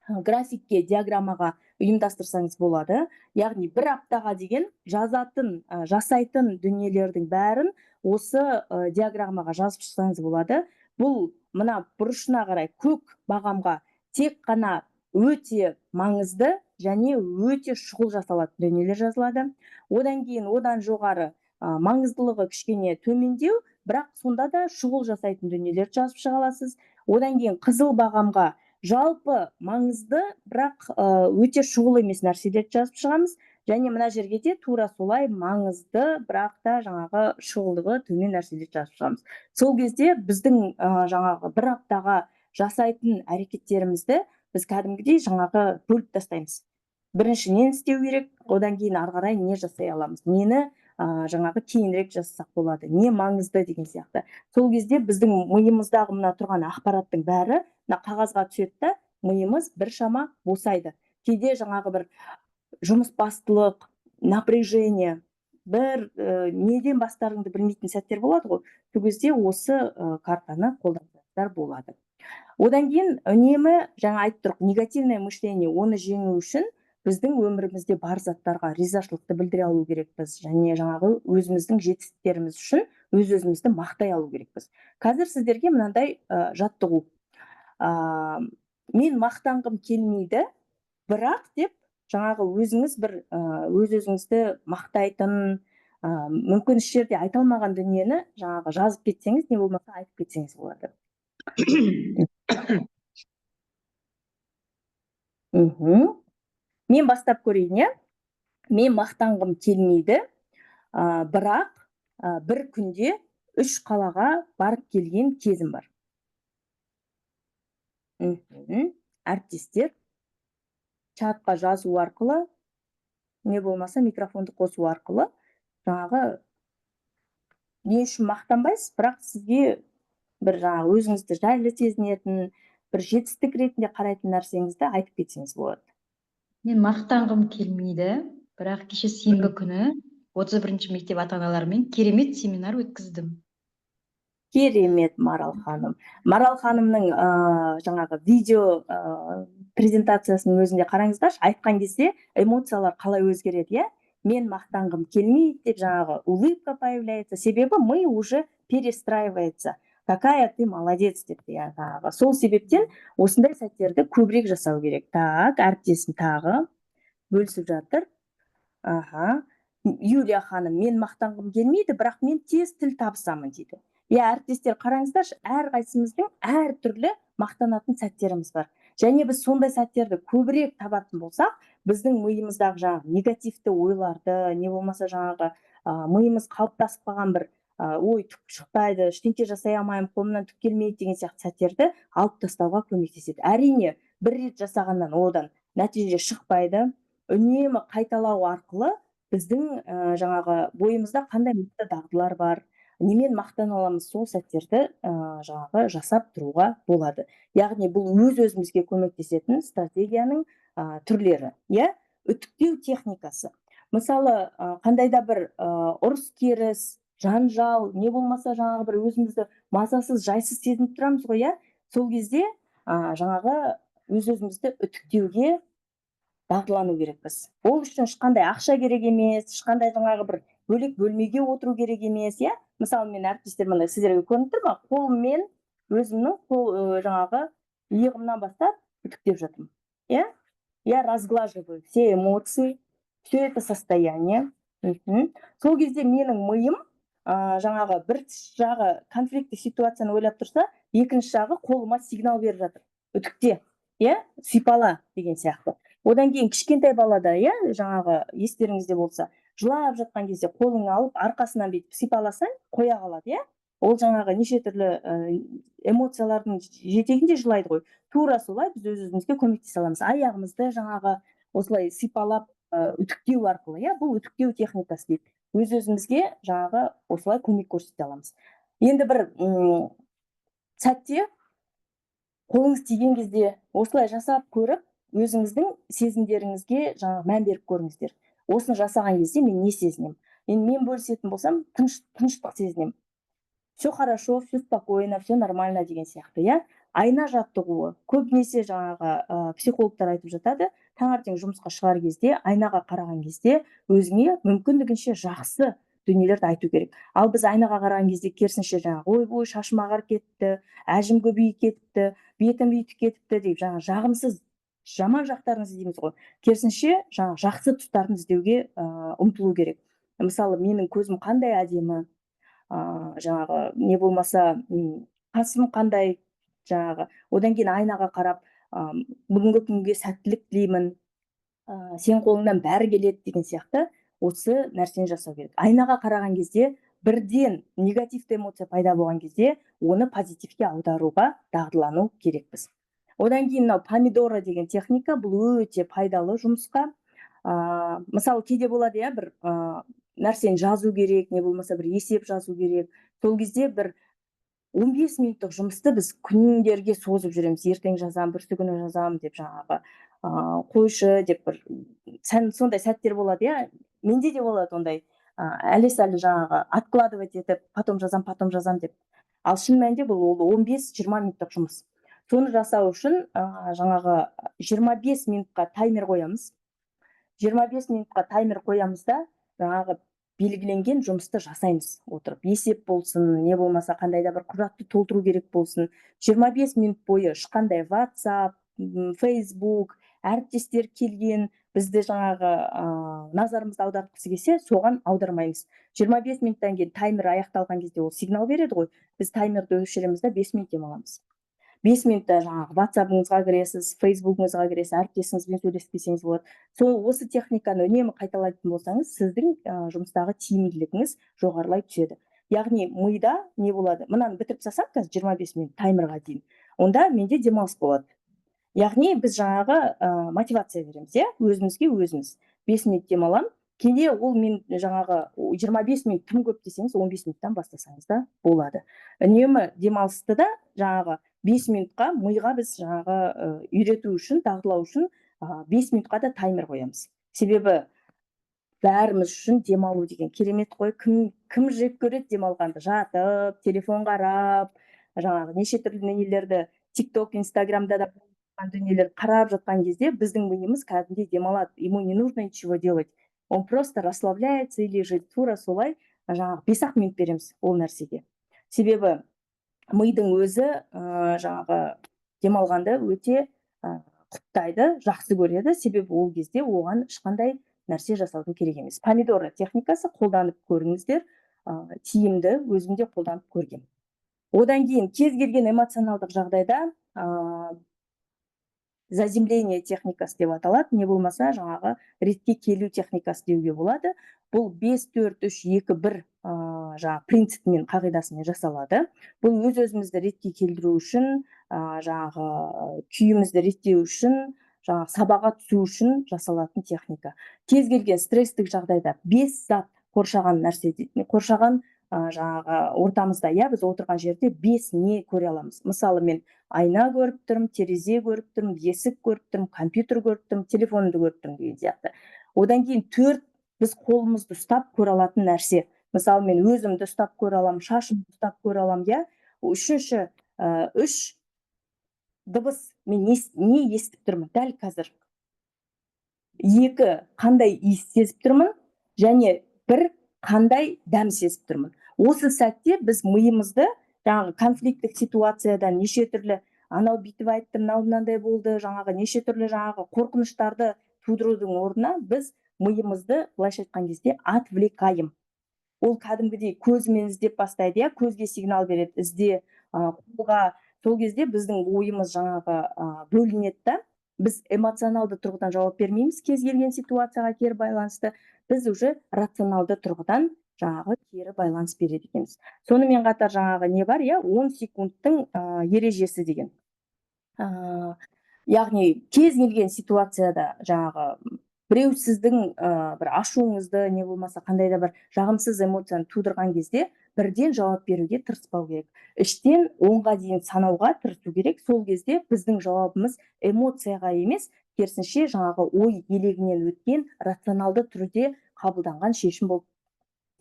графикке, диаграммаға ұйымдастырсаңыз болады. Яғни бір аптаға деген жазатын, жасайтын дүниелердің бәрін осы диаграммаға жазып шықсаңыз болады. Бұл мына бұрышына қарай көк бағамға тек қана өте маңызды және өте шұғыл жасалатын дүниелер жазылады. Одан кейін одан жоғары маңыздылығы кішкене төмендеу, бірақ сонда да шұғыл жасайтын дүниелерді жазып шыға аласыз. Одан кейін қызыл бағамға жалпы маңызды, бірақ өте шұғыл емес нәрселерді жазып шығамыз. Және мына жерге де тура солай маңызды, бірақ та жаңағы шұғылдығы төмен нәрселерді жазып шығамыз. Сол кезде біздің жаңағы бір аптаға жасайтын әрекеттерімізді біз кәдімгідей жаңағы бөліп тастаймыз: бірінші нені істеу керек, одан кейін ары қарай не жасай аламыз, нені жаңағы кейінірек жасасақ болады, не маңызды деген сияқты. Сол кезде біздің миымыздағы мына тұрған ақпараттың бәрі мына қағазға түседі да, миымыз біршама босайды. Кейде жаңағы бір жұмысбастылық, напряжение, бір неден бастарыңды білмейтін сәттер болады ғой, сол кезде осы картаны қолдансаңыздар болады. Одан кейін үнемі жаңа айтып тұрмық, негативное мышление, оны жеңу үшін біздің өмірімізде бар заттарға ризашылықты білдіре алу керекпіз және жаңағы өзіміздің жетістіктеріміз үшін өз өзімізді мақтай алу керекпіз. Қазір сіздерге мынандай жаттығу. Мен мақтанғым келмейді, бірақ деп жаңағы өзіңіз бір өз өзіңізді мақтайтын Мүмкін еш жерде айта алмаған дүниені жаңағы жазып кетсеңіз, не болмаса айтып кетсеңіз болады. Мен бастап көрейін, иә. Мен мақтанғым келмейді, бірақ бір күнде үш қалаға барып келген кезім бар. Әріптестер, чатқа жазу арқылы, не болмаса микрофонды қосу арқылы жаңағы не үшін мақтанбайсыз, бірақ сізге бір жаңағы өзіңізді жайлы сезінетін, бір жетістік ретінде қарайтын нәрсеңізді айтып кетсеңіз болады. Мен мақтанғым келмейді, бірақ кеше, сенбі күні, 31 мектеп ата аналарымен керемет семинар өткіздім. Керемет, Марал ханым. Марал ханымның жаңағы видео презентациясының өзінде қараңыздаршы, айтқан кезде эмоциялар қалай өзгереді, иә? Мен мақтанғым келмейді деп жаңағы улыбка появляется, себебі ми уже перестраивается. Какая ты молодец деп, иә, жаңағы. Сол себептен осындай сәттерді көбірек жасау керек. Так, әріптесім тағы бөлісіп жатыр. Аха. Юлия ханым, мен мақтанғым келмейді, бірақ мен тез тіл табысамын дейді. Иә, әріптестер, қараңыздаршы, әрқайсымыздың әртүрлі мақтанатын сәттеріміз бар. Және біз сондай сәттерді көбірек табатын болсақ, біздің миымыздағы жаңағы негативті ойларды, не болмаса жаңағы миымыз қалыптасып қалған бір ой, түк шықпайды, ештеңке жасай алмаймын, қолымнан түк келмейді деген сияқты сәттерді алып тастауға көмектеседі. Әрине, бір рет жасағаннан одан нәтиже шықпайды. Үнемі қайталау арқылы біздің жаңағы бойымызда қандай мықты дағдылар бар, немен мақтана аламыз, сол сәттерді жаңағы жасап тұруға болады. Яғни бұл өз өзімізге көмектесетін стратегияның түрлері, иә. Үтіктеу техникасы. Мысалы, қандай да бір ұрыс керіс, жанжал, не болмаса жаңағы бір өзімізді мазасыз, жайсыз сезініп тұрамыз ғой, иә. Сол кезде жаңағы өз өзімізді үтіктеуге дағдылану керекпіз. Ол үшін ешқандай ақша керек емес, ешқандай жаңағы бір бөлек бөлмеге отыру керек емес, иә. Мысалы, мен, әріптестер, мына сіздерге көрініп тұр ма? Қолыммен өзімнің қол жаңағы иығымнан бастап үтіктеп жатырмын, иә. Я разглаживаю все эмоции, все это состояние. Сол кезде менің миым жаңағы бір жағы конфликтті ситуацияны ойлап тұрса, екінші жағы қолыма сигнал беріп жатыр: үтікте, иә, сипала деген сияқты. Одан кейін кішкентай балада, иә, жаңағы естеріңізде болса, жылап жатқан кезде қолыңа алып, арқасынан бүйтіп сипаласаң, қоя қалады, иә. Ол жаңағы неше түрлі эмоциялардың жетегінде жылайды ғой. Тура солай біз өз өзімізге көмектесе аламыз аяғымызды жаңағы осылай сипалап, үтіктеу арқылы, иә. Бұл үтіктеу техникасы дейді. Өз өзімізге жаңағы осылай көмек көрсете аламыз. Енді бір сәтте қолыңыз тиген кезде осылай жасап көріп, өзіңіздің сезімдеріңізге жаңағы мән беріп көріңіздер. Осыны жасаған кезде мен не сезінемін? Енді мен бөлісетін болсам, тыныштық сезінемін. Все хорошо, все спокойно, все нормально деген сияқты, иә. Айна жаттығуы. Көбінесе жаңағы психологтар айтып жатады: таңертең жұмысқа шығар кезде айнаға қараған кезде өзіңе мүмкіндігінше жақсы дүниелерді айту керек. Ал біз айнаға қараған кезде керісінше жаңағы: ойбой, шашым ағарып кетті, әжім көбейіп кетіпті, бетім бүйтіп кетіпті деп жаңағы жағымсыз, жаман жақтарын іздейміз ғой. Керісінше жаңағы жақсы тұстарын іздеуге ұмтылу керек. Мысалы, менің көзім қандай әдемі, жаңағы не болмаса қасым қандай жаңағы. Одан кейін айнаға қарап, бүгінгі күнге сәттілік тілеймін, сен қолыңнан бәрі келеді деген сияқты осы нәрсені жасау керек. Айнаға қараған кезде бірден негативті эмоция пайда болған кезде оны позитивке аударуға дағдылану керекпіз. Одан кейін мынау помодоро деген техника, бұл өте пайдалы жұмысқа. Мысалы, кейде болады, иә, бір нәрсені жазу керек, не болмаса бір есеп жазу керек. Сол кезде бір 15 минуттық жұмысты біз күндерге созып жүреміз: ертең жазамын, бүрсігүні жазамын деп, жаңағы қойшы деп бір сондай сәттер болады, иә. Менде де болады ондай, әлі сәл жаңағы откладывать етіп, потом жазам, потом жазам деп. Ал шын мәнінде бұл ол 15-20 минуттық жұмыс. Соны жасау үшін жаңағы 25 минутқа таймер қоямыз. 25 минутқа таймер қоямыз да, жаңағы белгіленген жұмысты жасаймыз отырып. Есеп болсын, не болмаса қандай да бір құжатты толтыру керек болсын, 25 минут бойы ешқандай WhatsApp, Facebook, әріптестер келген Бізді жаңағы назарымызды аудартқысы келсе, соған аудармаймыз. 25 минуттан кейін таймер аяқталған кезде ол сигнал береді ғой, біз таймерді өшіреміз да, 5 минут демаламыз. 5 минутта жаңағы Ватсабыңызға кіресіз, Фейсбугіңізға кіресіз, әріптесіңізбен сөйлесіп келсеңіз болады. Сол осы техниканы үнемі қайталайтын болсаңыз, сіздің жұмыстағы тиімділігіңіз жоғарылай түседі. Яғни мида не болады? Мынаны бітіріп тастасам қазір 25 минут таймерға дейін, онда менде демалыс болады. Яғни біз жаңағы мотивация береміз, иә, өзімізге өзіміз. 5 минут демаламын. Кейде ол мен жаңағы 25 минут тым көп десеңіз, 15 минуттан бастасаңыз да болады. Үнемі демалысты да жаңағы 5 минутқа миға біз жаңағы үйрету үшін, дағдылау үшін 5 минутқа да таймер қоямыз. Себебі бәріміз үшін демалу деген керемет қой. Кім жек көреді демалғанды? Жатып, телефон қарап, жаңағы неше түрлі нелерді, Тик Ток, Инстаграмда да дүниелер қарап жатқан кезде біздің миымыз кәдімгідей демалады. Ему не нужно ничего делать, он просто расслабляется и лежит. Тура солай жаңағы 5-ақ минут береміз ол нәрсеге. Себебі мидың өзі жаңағы демалғанды өте құптайды, жақсы көреді. Себебі ол кезде оған ешқандай нәрсе жасаудың керек емес. Помодоро техникасы, қолданып көріңіздер, тиімді, өзім де қолданып көргем. Одан кейін кез келген эмоционалдық жағдайда заземление техникасы деп аталады, не болмаса жаңағы ретке келу техникасы деуге болады. Бұл 5, 4, 3, 2, 1 жаңағы принципімен, қағидасымен жасалады. Бұл өз өзімізді ретке келтіру үшін, жаңағы күйімізді реттеу үшін, жаңағы сабаға түсу үшін жасалатын техника. Кез келген стресстік жағдайда бес зат қоршаған нәрсе, қоршаған жаңағы ортамызда, иә, біз отырған жерде бес не көре аламыз? Мысалы, мен айна көріп тұрмын, терезе көріп тұрмын, есік көріп тұрмын, компьютер көріп тұрмын, телефонымды көріп тұрмын деген сияқты. Одан кейін төрт біз қолымызды ұстап көре алатын нәрсе. Мысалы, мен өзімді ұстап көре аламын, шашымды ұстап көре аламын, иә. Үшінші, үш дыбыс: мен не естіп тұрмын дәл қазір? Екі, қандай иіс сезіп тұрмын? Және бір, қандай дәм сезіп тұрмын? Осы сәтте біз миымызды жаңағы конфликттік ситуациядан, неше түрлі анау бүйтіп айтты, мынау мынандай болды, жаңағы неше түрлі жаңағы қорқыныштарды тудырудың орнына біз миымызды, былайша айтқан кезде, отвлекаем. Ол кәдімгідей көзімен іздеп бастайды, иә, көзге сигнал береді, ізде, қолға. Сол кезде біздің ойымыз жаңағы бөлінеді да, біз эмоционалды тұрғыдан жауап бермейміз кез келген ситуацияға кері байланысты, біз уже рационалды тұрғыдан жаңағы кері байланыс береді екенбіз. Сонымен қатар жаңағы не бар, иә, 10 секундтың ережесі деген. Яғни кез келген ситуацияда жаңағы біреу сіздің бір ашуыңызды, не болмаса қандай да бір жағымсыз эмоцияны тудырған кезде бірден жауап беруге тырыспау керек. Іштен 10-ға дейін санауға тырысу керек. Сол кезде біздің жауабымыз эмоцияға емес, керісінше жаңағы ой елегінен өткен, рационалды түрде қабылданған шешім болып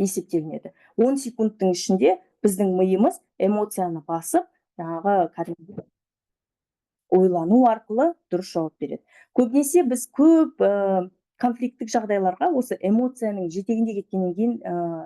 есептелінеді. 10 секундтың ішінде біздің миымыз эмоцияны басып, жаңағы кәдімгі ойлану арқылы дұрыс жауап береді. Көбінесе біз көп конфликттік жағдайларға осы эмоцияның жетегінде кеткеннен кейін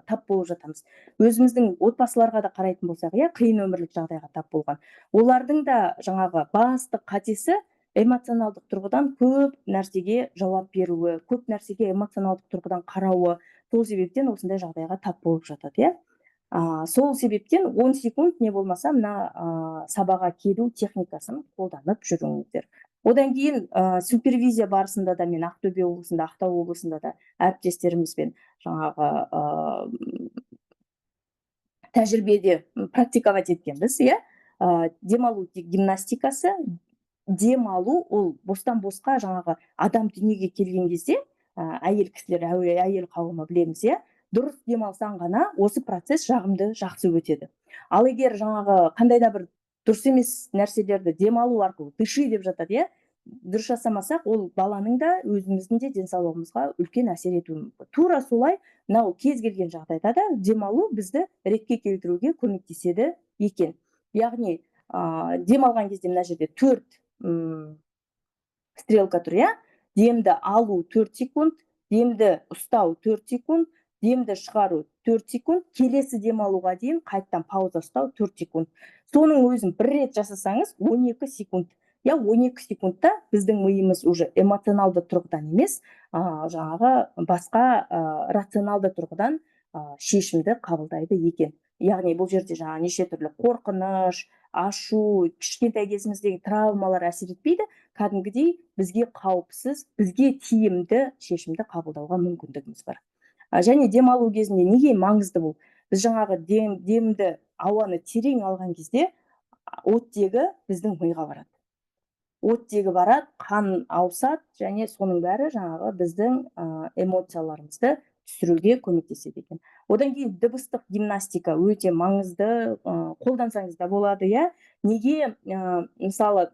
тап болып жатамыз. Өзіміздің отбасыларға да қарайтын болсақ, иә, қиын өмірлік жағдайға тап болған олардың да жаңағы басты қатесі эмоционалдық тұрғыдан көп нәрсеге жауап беруі, көп нәрсеге эмоционалдық тұрғыдан қарауы. Сол себептен осындай жағдайға тап болып жатады, иә. Сол себептен 10 секунд, не болмаса мына сабаға келу техникасын қолданып жүріңіздер. Одан кейін супервизия барысында да мен Ақтөбе облысында, Ақтау облысында да әріптестерімізбен жаңағы тәжірибеде практиковать еткенбіз, иә. Демалу гимнастикасы. Демалу ол бостан босқа жаңағы адам дүниеге келген кезде, әйел кісілер, әйел қауымы білеміз, иә, дұрыс демалсаң ғана осы процесс жағымды, жақсы өтеді. Ал егер жаңағы қандай да бір дұрыс емес нәрселерді демалу арқылы, дыши деп жатады, иә, дұрыс жасамасақ, ол баланың да, өзіміздің де денсаулығымызға үлкен әсер етуі мүмкін. Тура солай мынау кез келген жағдайда да демалу бізді ретке келтіруге көмектеседі екен. Яғни демалған кезде мына жерде төрт стрелка тұр, иә. Демді алу 4 секунд, демді ұстау 4 секунд, демді шығару 4 секунд, келесі дем алуға дейін қайтадан пауза ұстау 4 секунд. Соның өзін бір рет жасасаңыз, 12 секунд. Яғни 12 секунд демалу. Иә, 12 секундта біздің миымыз уже эмоционалды тұрғыдан емес, жаңағы басқа рационалды тұрғыдан шешімді қабылдайды екен. Яғни бұл жерде жаңа неше түрлі қорқыныш, ашу, кішкентай кезіміздегі травмалар әсер етпейді, кәдімгідей бізге қауіпсіз, бізге тиімді шешімді қабылдауға мүмкіндігіміз бар. Және демалу кезінде неге маңызды бұл? Біз жаңағы демді, ауаны терең алған кезде оттегі біздің миға барады. Оттегі барады, қан ауысады, және соның бәрі жаңағы біздің эмоцияларымызды түсіруге көмектеседі екен. Одан кейін дыбыстық гимнастика өте маңызды, қолдансаңыз да болады, иә. Неге, мысалы,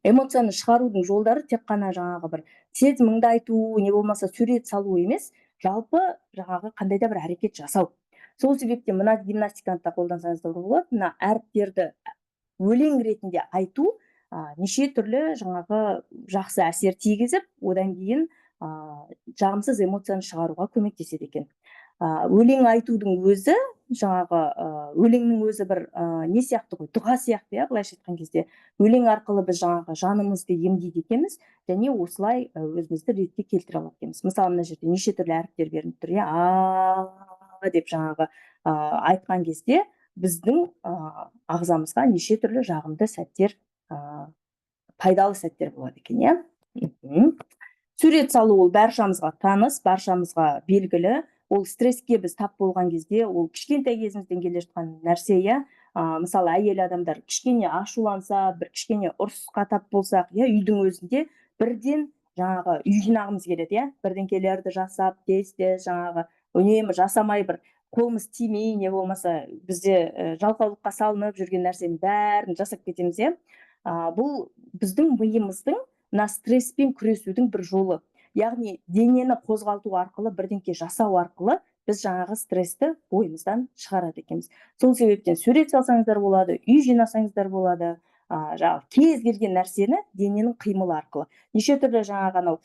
эмоцияны шығарудың жолдары тек қана жаңағы бір сезіміңді айту, не болмаса сурет салу емес, жалпы жаңағы қандай да бір әрекет жасау. Сол себептен мына гимнастиканы да қолдансаңыз да болады. Мына әріптерді өлең ретінде айту, неше түрлі жаңағы жақсы әсер тигізіп, одан кейін жағымсыз эмоцияны шығаруға көмектеседі екен. Өлең айтудың өзі, жаңағы, өлеңнің өзі бір, не сияқты ғой, дұға сияқты, иә, былайша айтқан кезде. Өлең арқылы біз жаңағы жанымызды емдейді екенбіз, және осылай өзімізді ретке келтіре алады екенбіз. Мысалы, мына жерде неше түрлі әріптер беріліп тұр, иә, а деп жаңағы, айтқан кезде біздің ағзамызға неше түрлі жағымды сәттер, пайдалы сәттер болады екен, иә. Сурет салу ол баршамызға таныс, баршамызға белгілі. Ол стресске біз тап болған кезде, ол кішкентай кезімізден келе жатқан нәрсе, иә. Мысалы, әйел адамдар кішкене ашуланса, бір кішкене ұрысқа тап болсақ, иә, үйдің өзінде бірден жаңағы үй жинағымыз келеді, иә, бірдеңкелерді жасап, тез-тез жаңағы үнемі жасамай бір қолымыз тимей, не болмаса бізде, жалқаулыққа салынып жүрген нәрсенің бәрін жасап кетеміз, иә. Бұл біздің миымыздың мына стресспен күресудің бір жолы. Яғни денені қозғалту арқылы, бірдеңке жасау арқылы біз жаңағы стрессті бойымыздан шығарады екенбіз. Сол себептен сурет салсаңыздар болады, үй жинасаңыздар болады, жаңағы кез келген нәрсені дененің қимылы арқылы. Неше түрлі жаңағы анау,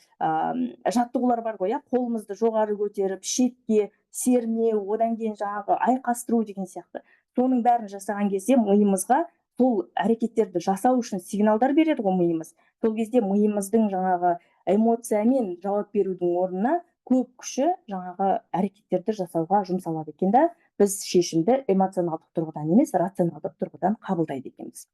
жаттығулар бар ғой, иә, қолымызды жоғары көтеріп, шетке сермеу, одан кейін жаңағы айқастыру деген сияқты. Соның бәрін жасаған кезде миымызға сол әрекеттерді жасау үшін сигналдар береді ғой миымыз. Сол кезде миымыздың жаңағы эмоциямен жауап берудің орнына көп күші жаңағы әрекеттерді жасауға жұмсалады екен да, біз шешімді эмоционалдық тұрғыдан емес, рационалдық тұрғыдан қабылдайды екенбіз.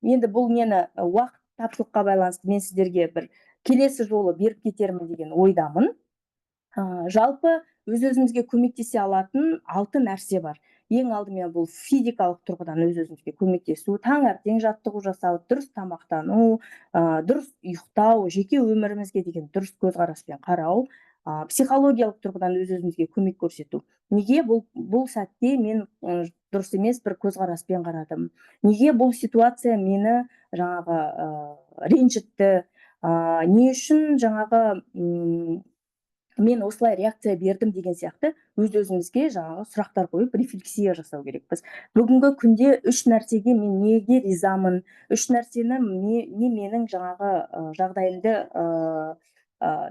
Енді бұл нені уақыт тапшылыққа байланысты мен сіздерге бір келесі жолы беріп кетермін деген ойдамын. Жалпы өз-өзімізге көмектесе алатын 6 нәрсе бар. Ең алдымен бұл физикалық тұрғыдан өз-өзімізге көмектесу, таңертең жаттығу жасау, дұрыс тамақтану, дұрыс ұйықтау, жеке өмірімізге деген дұрыс көзқараспен қарау, психологиялық тұрғыдан өз-өзімізге көмек көрсету. Неге бұл сәтте мен, дұрыс емес бір көзқараспен қарадым? Неге бұл ситуация мені жаңағы, ренжітті? Не үшін жаңағы, мен осылай реакция бердім деген сияқты өз-өзімізге жаңағы сұрақтар қойып рефлексия жасау керекпіз. Бүгінгі күнде 3 нәрсеге мен неге ризамын, 3 нәрсені не менің жаңағы, жағдайымды,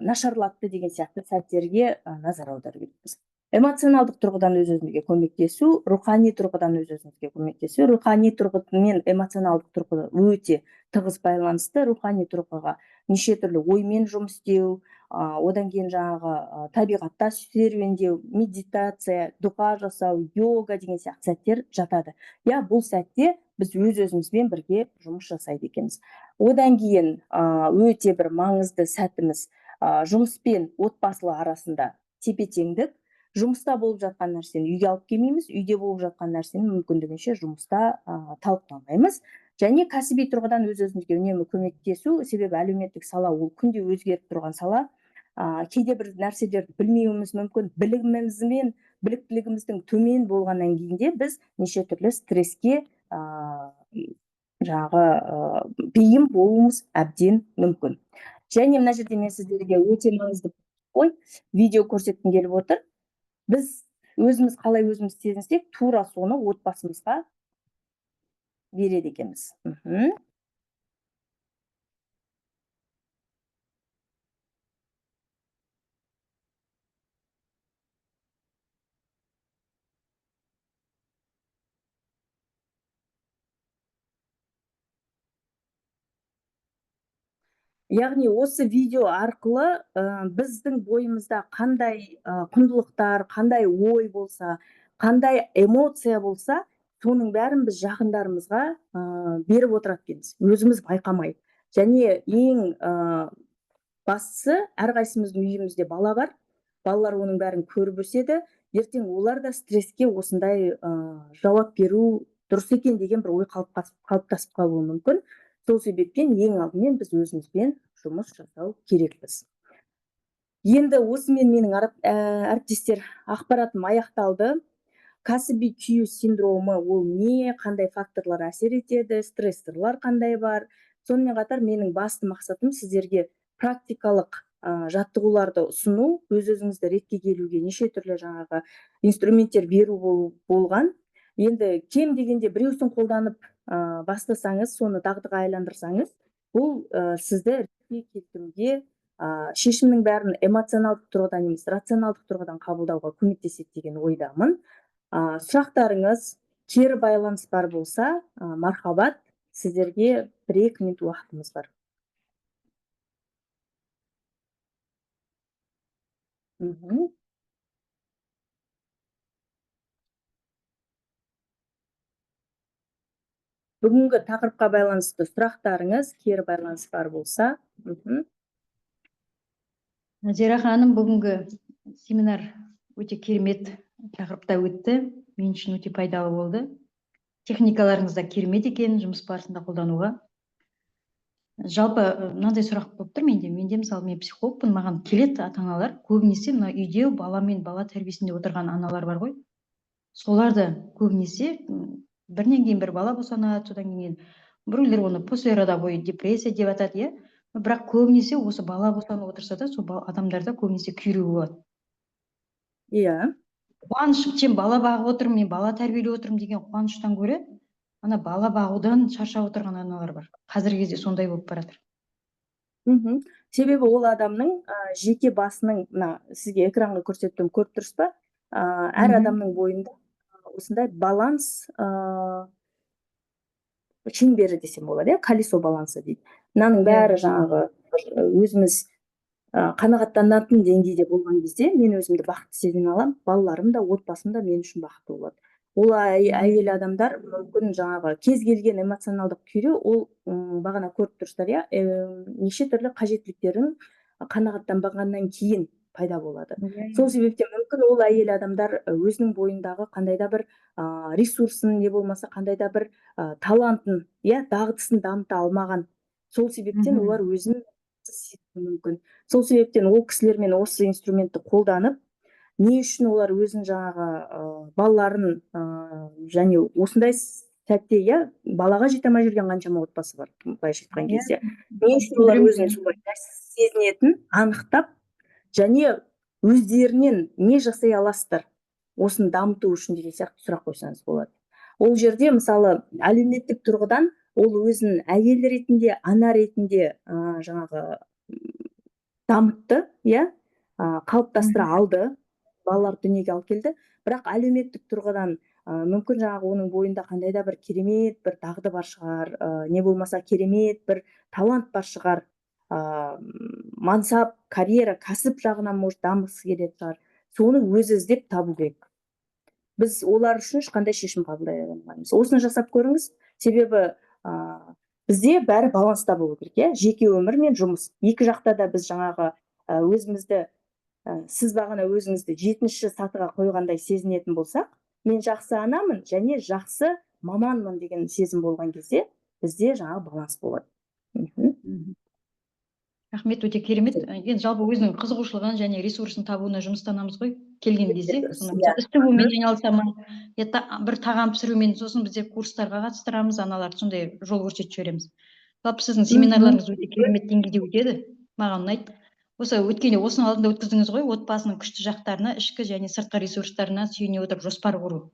нашарлатты деген сияқты сәттерге, назар аудару керекпіз. Эмоционалдық тұрғыдан өз-өзімізге көмектесу, рухани тұрғыдан өз-өзімізге көмектесу. Рухани тұрғы мен эмоционалдық тұрғы өте тығыз байланысты. Рухани тұрғыға неше түрлі оймен жұмыс істеу, одан кейін жаңағы, табиғатта серуендеу, медитация, дұға жасау, йога деген сияқты сәттер жатады. Я, бұл сәтте біз өз-өзімізбен бірге жұмыс жасайды екенбіз. Одан кейін, өте бір маңызды сәтіміз, жұмыс пен отбасылы арасында тепе-теңдік. Жұмыста болып жатқан нәрсені үйге алып келмейміз, үйде болып жатқан нәрсені мүмкіндігінше жұмыста, талқыламаймыз. Және кәсіби тұрғыдан өз-өзімізге үнемі көмектесу, себебі әлеуметтік сала ол күнде өзгеріп тұрған сала. Кейде бір нәрселерді білмеуіміз мүмкін, біліміміз бен біліктілігіміздің төмен болғаннан кейін де біз неше түрлі стресске, жаңағы, бейім болуымыз әбден мүмкін. Және мына жерде мен сіздерге өте маңызды видео көрсеткім келіп отыр. Біз өзіміз қалай өзіміз сезінсек, тура соны отбасымызға береді екенбіз. Яғни осы видео арқылы біздің бойымызда қандай құндылықтар, қандай ой болса, қандай эмоция болса, соның бәрін біз жақындарымызға беріп отырады екенбіз, өзіміз байқамай. Және ең бастысы, әрқайсымыздың үйімізде бала бар, балалар оның бәрін көріп өседі. Ертең олар да стресске осындай жауап беру дұрыс екен деген бір ой қалыптасып қалуы мүмкін. Сол себептен ең алдымен біз өзімізбен жұмыс жасау керекпіз. Енді осымен менің әріптестер, ақпаратым аяқталды. Кәсіби күю синдромы ол не, қандай факторлар әсер етеді, стрессорлар қандай бар. Сонымен қатар менің басты мақсатым сіздерге практикалық жаттығуларды ұсыну, өз өзіңізді ретке келуге неше түрлі жаңағы инструменттер беру болған. Енді кем дегенде біреусін қолданып бастасаңыз, соны дағдыға айландырсаңыз, бұл сізді ретке келтіруге, шешімнің бәрін эмоционалдық тұрғыдан емес, рационалдық тұрғыдан қабылдауға көмектеседі деген ойдамын. Сұрақтарыңыз, кері байланыс бар болса, мархабат, сіздерге 1-2 минут уақытымыз бар. Бүгінгі тақырыпқа байланысты сұрақтарыңыз, кері байланыс бар болса. Назира ханым, бүгінгі семинар өте керемет тақырыпта өтті. Мен үшін өте пайдалы болды. Техникаларыңыз да керемет екен жұмыс барысында қолдануға. Жалпы мынандай сұрақ болып тұр менде. Менде мысалы, мен психологпын, маған келеді ата-аналар, көбінесе мына үйде баламен бала тәрбиесінде отырған аналар бар ғой. Солар да көбінесе, бірінен кейін бір бала босанады, содан кейін біреулер оны послеродовой депрессия деп атады, иә. Бірақ көбінесе осы бала босанып отырса да, сол адамдарда көбінесе күйреу болады. Қуаныш, сен бала бағып отырмын, мен бала тәрбиелеп отырмын деген қуаныштан гөрі, ана бала бағудан шаршап отырған аналар бар. Қазіргі кезде сондай болып бара жатыр. Себебі ол адамның, жеке басының, мына сізге экранға көрсеттім, көріп тұрсыз ба? Әр адамның бойында осындай баланс, шеңбері десем болады, иә, колесо балансы дейді. Мынаның бәрі жаңағы өзіміз, қанағаттанатын деңгейде болған кезде мен өзімді бақытты сезіне аламын, балаларым да, отбасым да мен үшін бақытты болады. Ол әйел адамдар мүмкін жаңағы кез келген эмоционалдық күйреу, ол, бағана көріп тұрсыздар, иә, неше түрлі қажеттіліктерін қанағаттанбағаннан кейін пайда болады. Сол себептен мүмкін ол әйел адамдар өзінің бойындағы қандай да бір, ресурсын, не болмаса қандай да бір, талантын, иә, дағдысын дамыта алмаған. Сол себептен олар өзін сезінуі мүмкін. Сол себептен ол кісілермен осы инструментті қолданып, не үшін олар өзін жаңағы, балаларын, және осындай сәтте, иә, балаға жете алмай жүрген қаншама отбасы бар, былайша айтқан кезде. Не үшін олар өзін солай сезінетінін анықтап, және өздерінен не жасай аласыздар осыны дамыту үшін деген сияқты сұрақ қойсаңыз болады. Ол жерде, мысалы, әлеуметтік тұрғыдан ол өзін әйел ретінде, ана ретінде, жаңағы, дамытты, иә, қалыптастыра алды, балалар дүниеге алып келді. Бірақ әлеуметтік тұрғыдан, мүмкін жаңағы оның бойында қандай да бір керемет бір дағды бар шығар, не болмаса керемет бір талант бар шығар, мансап, карьера, кәсіп жағынан может дамығысы келетін шығар. Соны өзі іздеп табу керек. Біз олар үшін ешқандай шешім қабылдай алмаймыз. Осыны жасап көріңіз, себебі, бізде бәрі баланста болу керек, иә? Жеке өмір мен жұмыс. Екі жақта да біз жаңағы, өзімізді, сіз бағана өзіңізді 7-ші сатыға қойғандай сезінетін болсақ, мен жақсы анамын және жақсы маманмын деген сезім болған кезде бізде жаңағы баланс болады. Рахмет, өте керемет. Енді жалпы өзінің қызығушылығын және ресурсын табуына жұмыстанамыз ғой келген кезде. Өте дұрыс, Соны иә. іс тігумен айналыса ма, я бір тағам пісірумен, сосын біздер курстарға қатыстырамыз, аналарды сондай жол көрсетіп жібереміз. Жалпы сіздің семинарларыңыз өте керемет деңгейде өтеді, маған ұнайды. Осы өткенде осының алдында өткіздіңіз ғой, отбасының күшті жақтарына, ішкі және сыртқы ресурстарына сүйене отырып жоспар құру.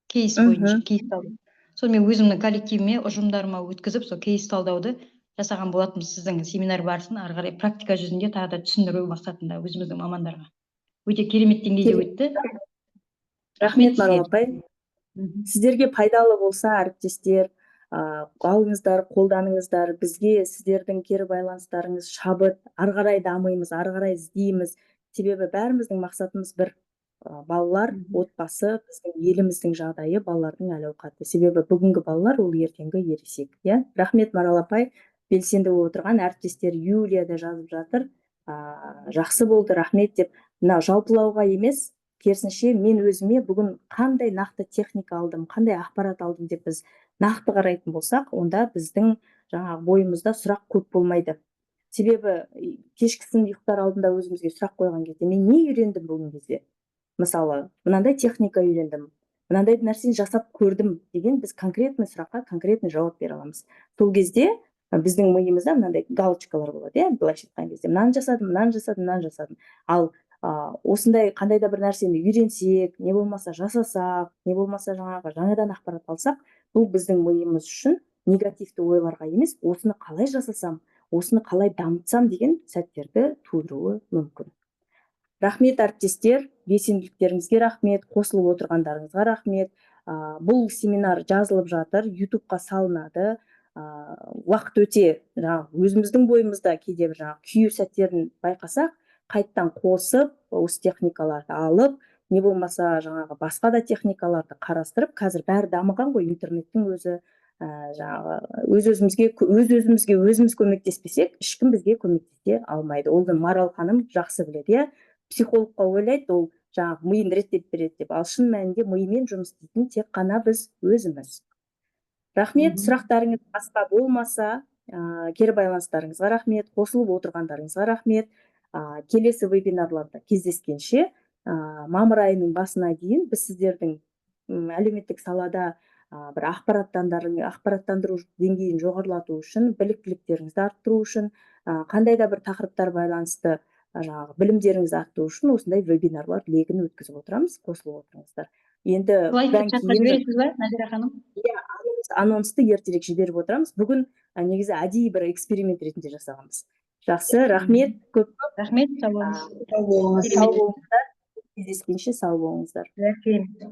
Кейс бойынша, кейс талдау. Сол мен өзімнің коллективіме, ұжымдарыма өткізіп, сол кейс талдауды жасаған болатынбыз сіздің семинар барысын ары қарай практика жүзінде тағы да түсіндіру мақсатында өзіміздің мамандарға. Өте керемет деңгейде өтті. Рахмет, Рахмет Марал сізге. апай. Сіздерге пайдалы болса, әріптестер, Алыңыздар, қолданыңыздар. Бізге сіздердің кері байланыстарыңыз шабыт, ары қарай дамимыз, ары қарай іздейміз. Себебі бәріміздің мақсатымыз бір: балалар, отбасы, біздің еліміздің жағдайы, балалардың әл ауқаты. Себебі бүгінгі балалар — ол ертеңгі ересек, иә. Рахмет, Марал апай. Белсенді болып отырған әріптестер, Юлия да жазып жатыр, жақсы болды, рахмет деп. Мына жалпылауға емес, керісінше, мен өзіме бүгін қандай нақты техника алдым, қандай ақпарат алдым деп біз нақты қарайтын болсақ, онда біздің жаңағы бойымызда сұрақ көп болмайды. Себебі кешкісін ұйықтар алдында өзімізге сұрақ қойған кезде: «Мен не үйрендім бүгінгі кезде? Мысалы, мынандай техника үйрендім, мынандай нәрсені жасап көрдім», — деген біз конкретный сұраққа конкретный жауап бере аламыз. Сол кезде біздің миымызда мынандай галочкалар болады, иә, былайша айтқан кезде: мынаны жасадым, мынаны жасадым, мынаны жасадым. Ал осындай қандай да бір нәрсені үйренсек, не болмаса жасасақ, не болмаса жаңағы жаңадан ақпарат алсақ, бұл біздің миымыз үшін негативті ойларға емес, осыны қалай жасасам, осыны қалай дамытсам деген сәттерді тудыруы мүмкін. Рахмет, әріптестер, белсенділіктеріңізге рахмет, қосылып отырғандарыңызға рахмет. Бұл семинар жазылып жатыр, Ютубқа салынады. Уақыт өте жаңағы өзіміздің бойымызда кейде бір жаңағы күю сәттерін байқасақ, қайттан қосып, осы техникаларды алып, не болмаса жаңағы басқа да техникаларды қарастырып, қазір бәрі дамыған ғой, интернеттің өзі, жаңағы өз өзімізге өзіміз көмектеспесек, ешкім бізге көмектесе алмайды. Оны Марал ханым жақсы біледі, иә. Психологқа ойлайды, ол жаңағы миын реттеп береді деп, ал шын мәнінде мимен жұмыс істейтін тек қана біз өзіміз. Рахмет. Сұрақтарыңыз басқа болмаса, кері байланыстарыңызға рахмет, қосылып отырғандарыңызға рахмет. Келесі вебинарларда кездескенше! Мамыр айының басына дейін біз сіздердің әлеуметтік салада бір ақпараттандыру деңгейін жоғарылату үшін, біліктіліктеріңізді арттыру үшін, қандай да бір тақырыптар байланысты жаңағы білімдеріңізді арттыру үшін осындай вебинарлар легін өткізіп отырамыз. Қосылып отырыңыздар. Енді Слайдты бұдан чатқа кейін жібересіз ба, Назира ханым? Иә, анонсты ертерек жіберіп отырамыз. Бүгін негізі әдейі бір эксперимент ретінде жасағанбыз. Жақсы, рахмет көп көп. Рахмет, сау болыңыз. Сау болыңыз. Сау болыңыздар, кездескенше, сау болыңыздар. Рахмет.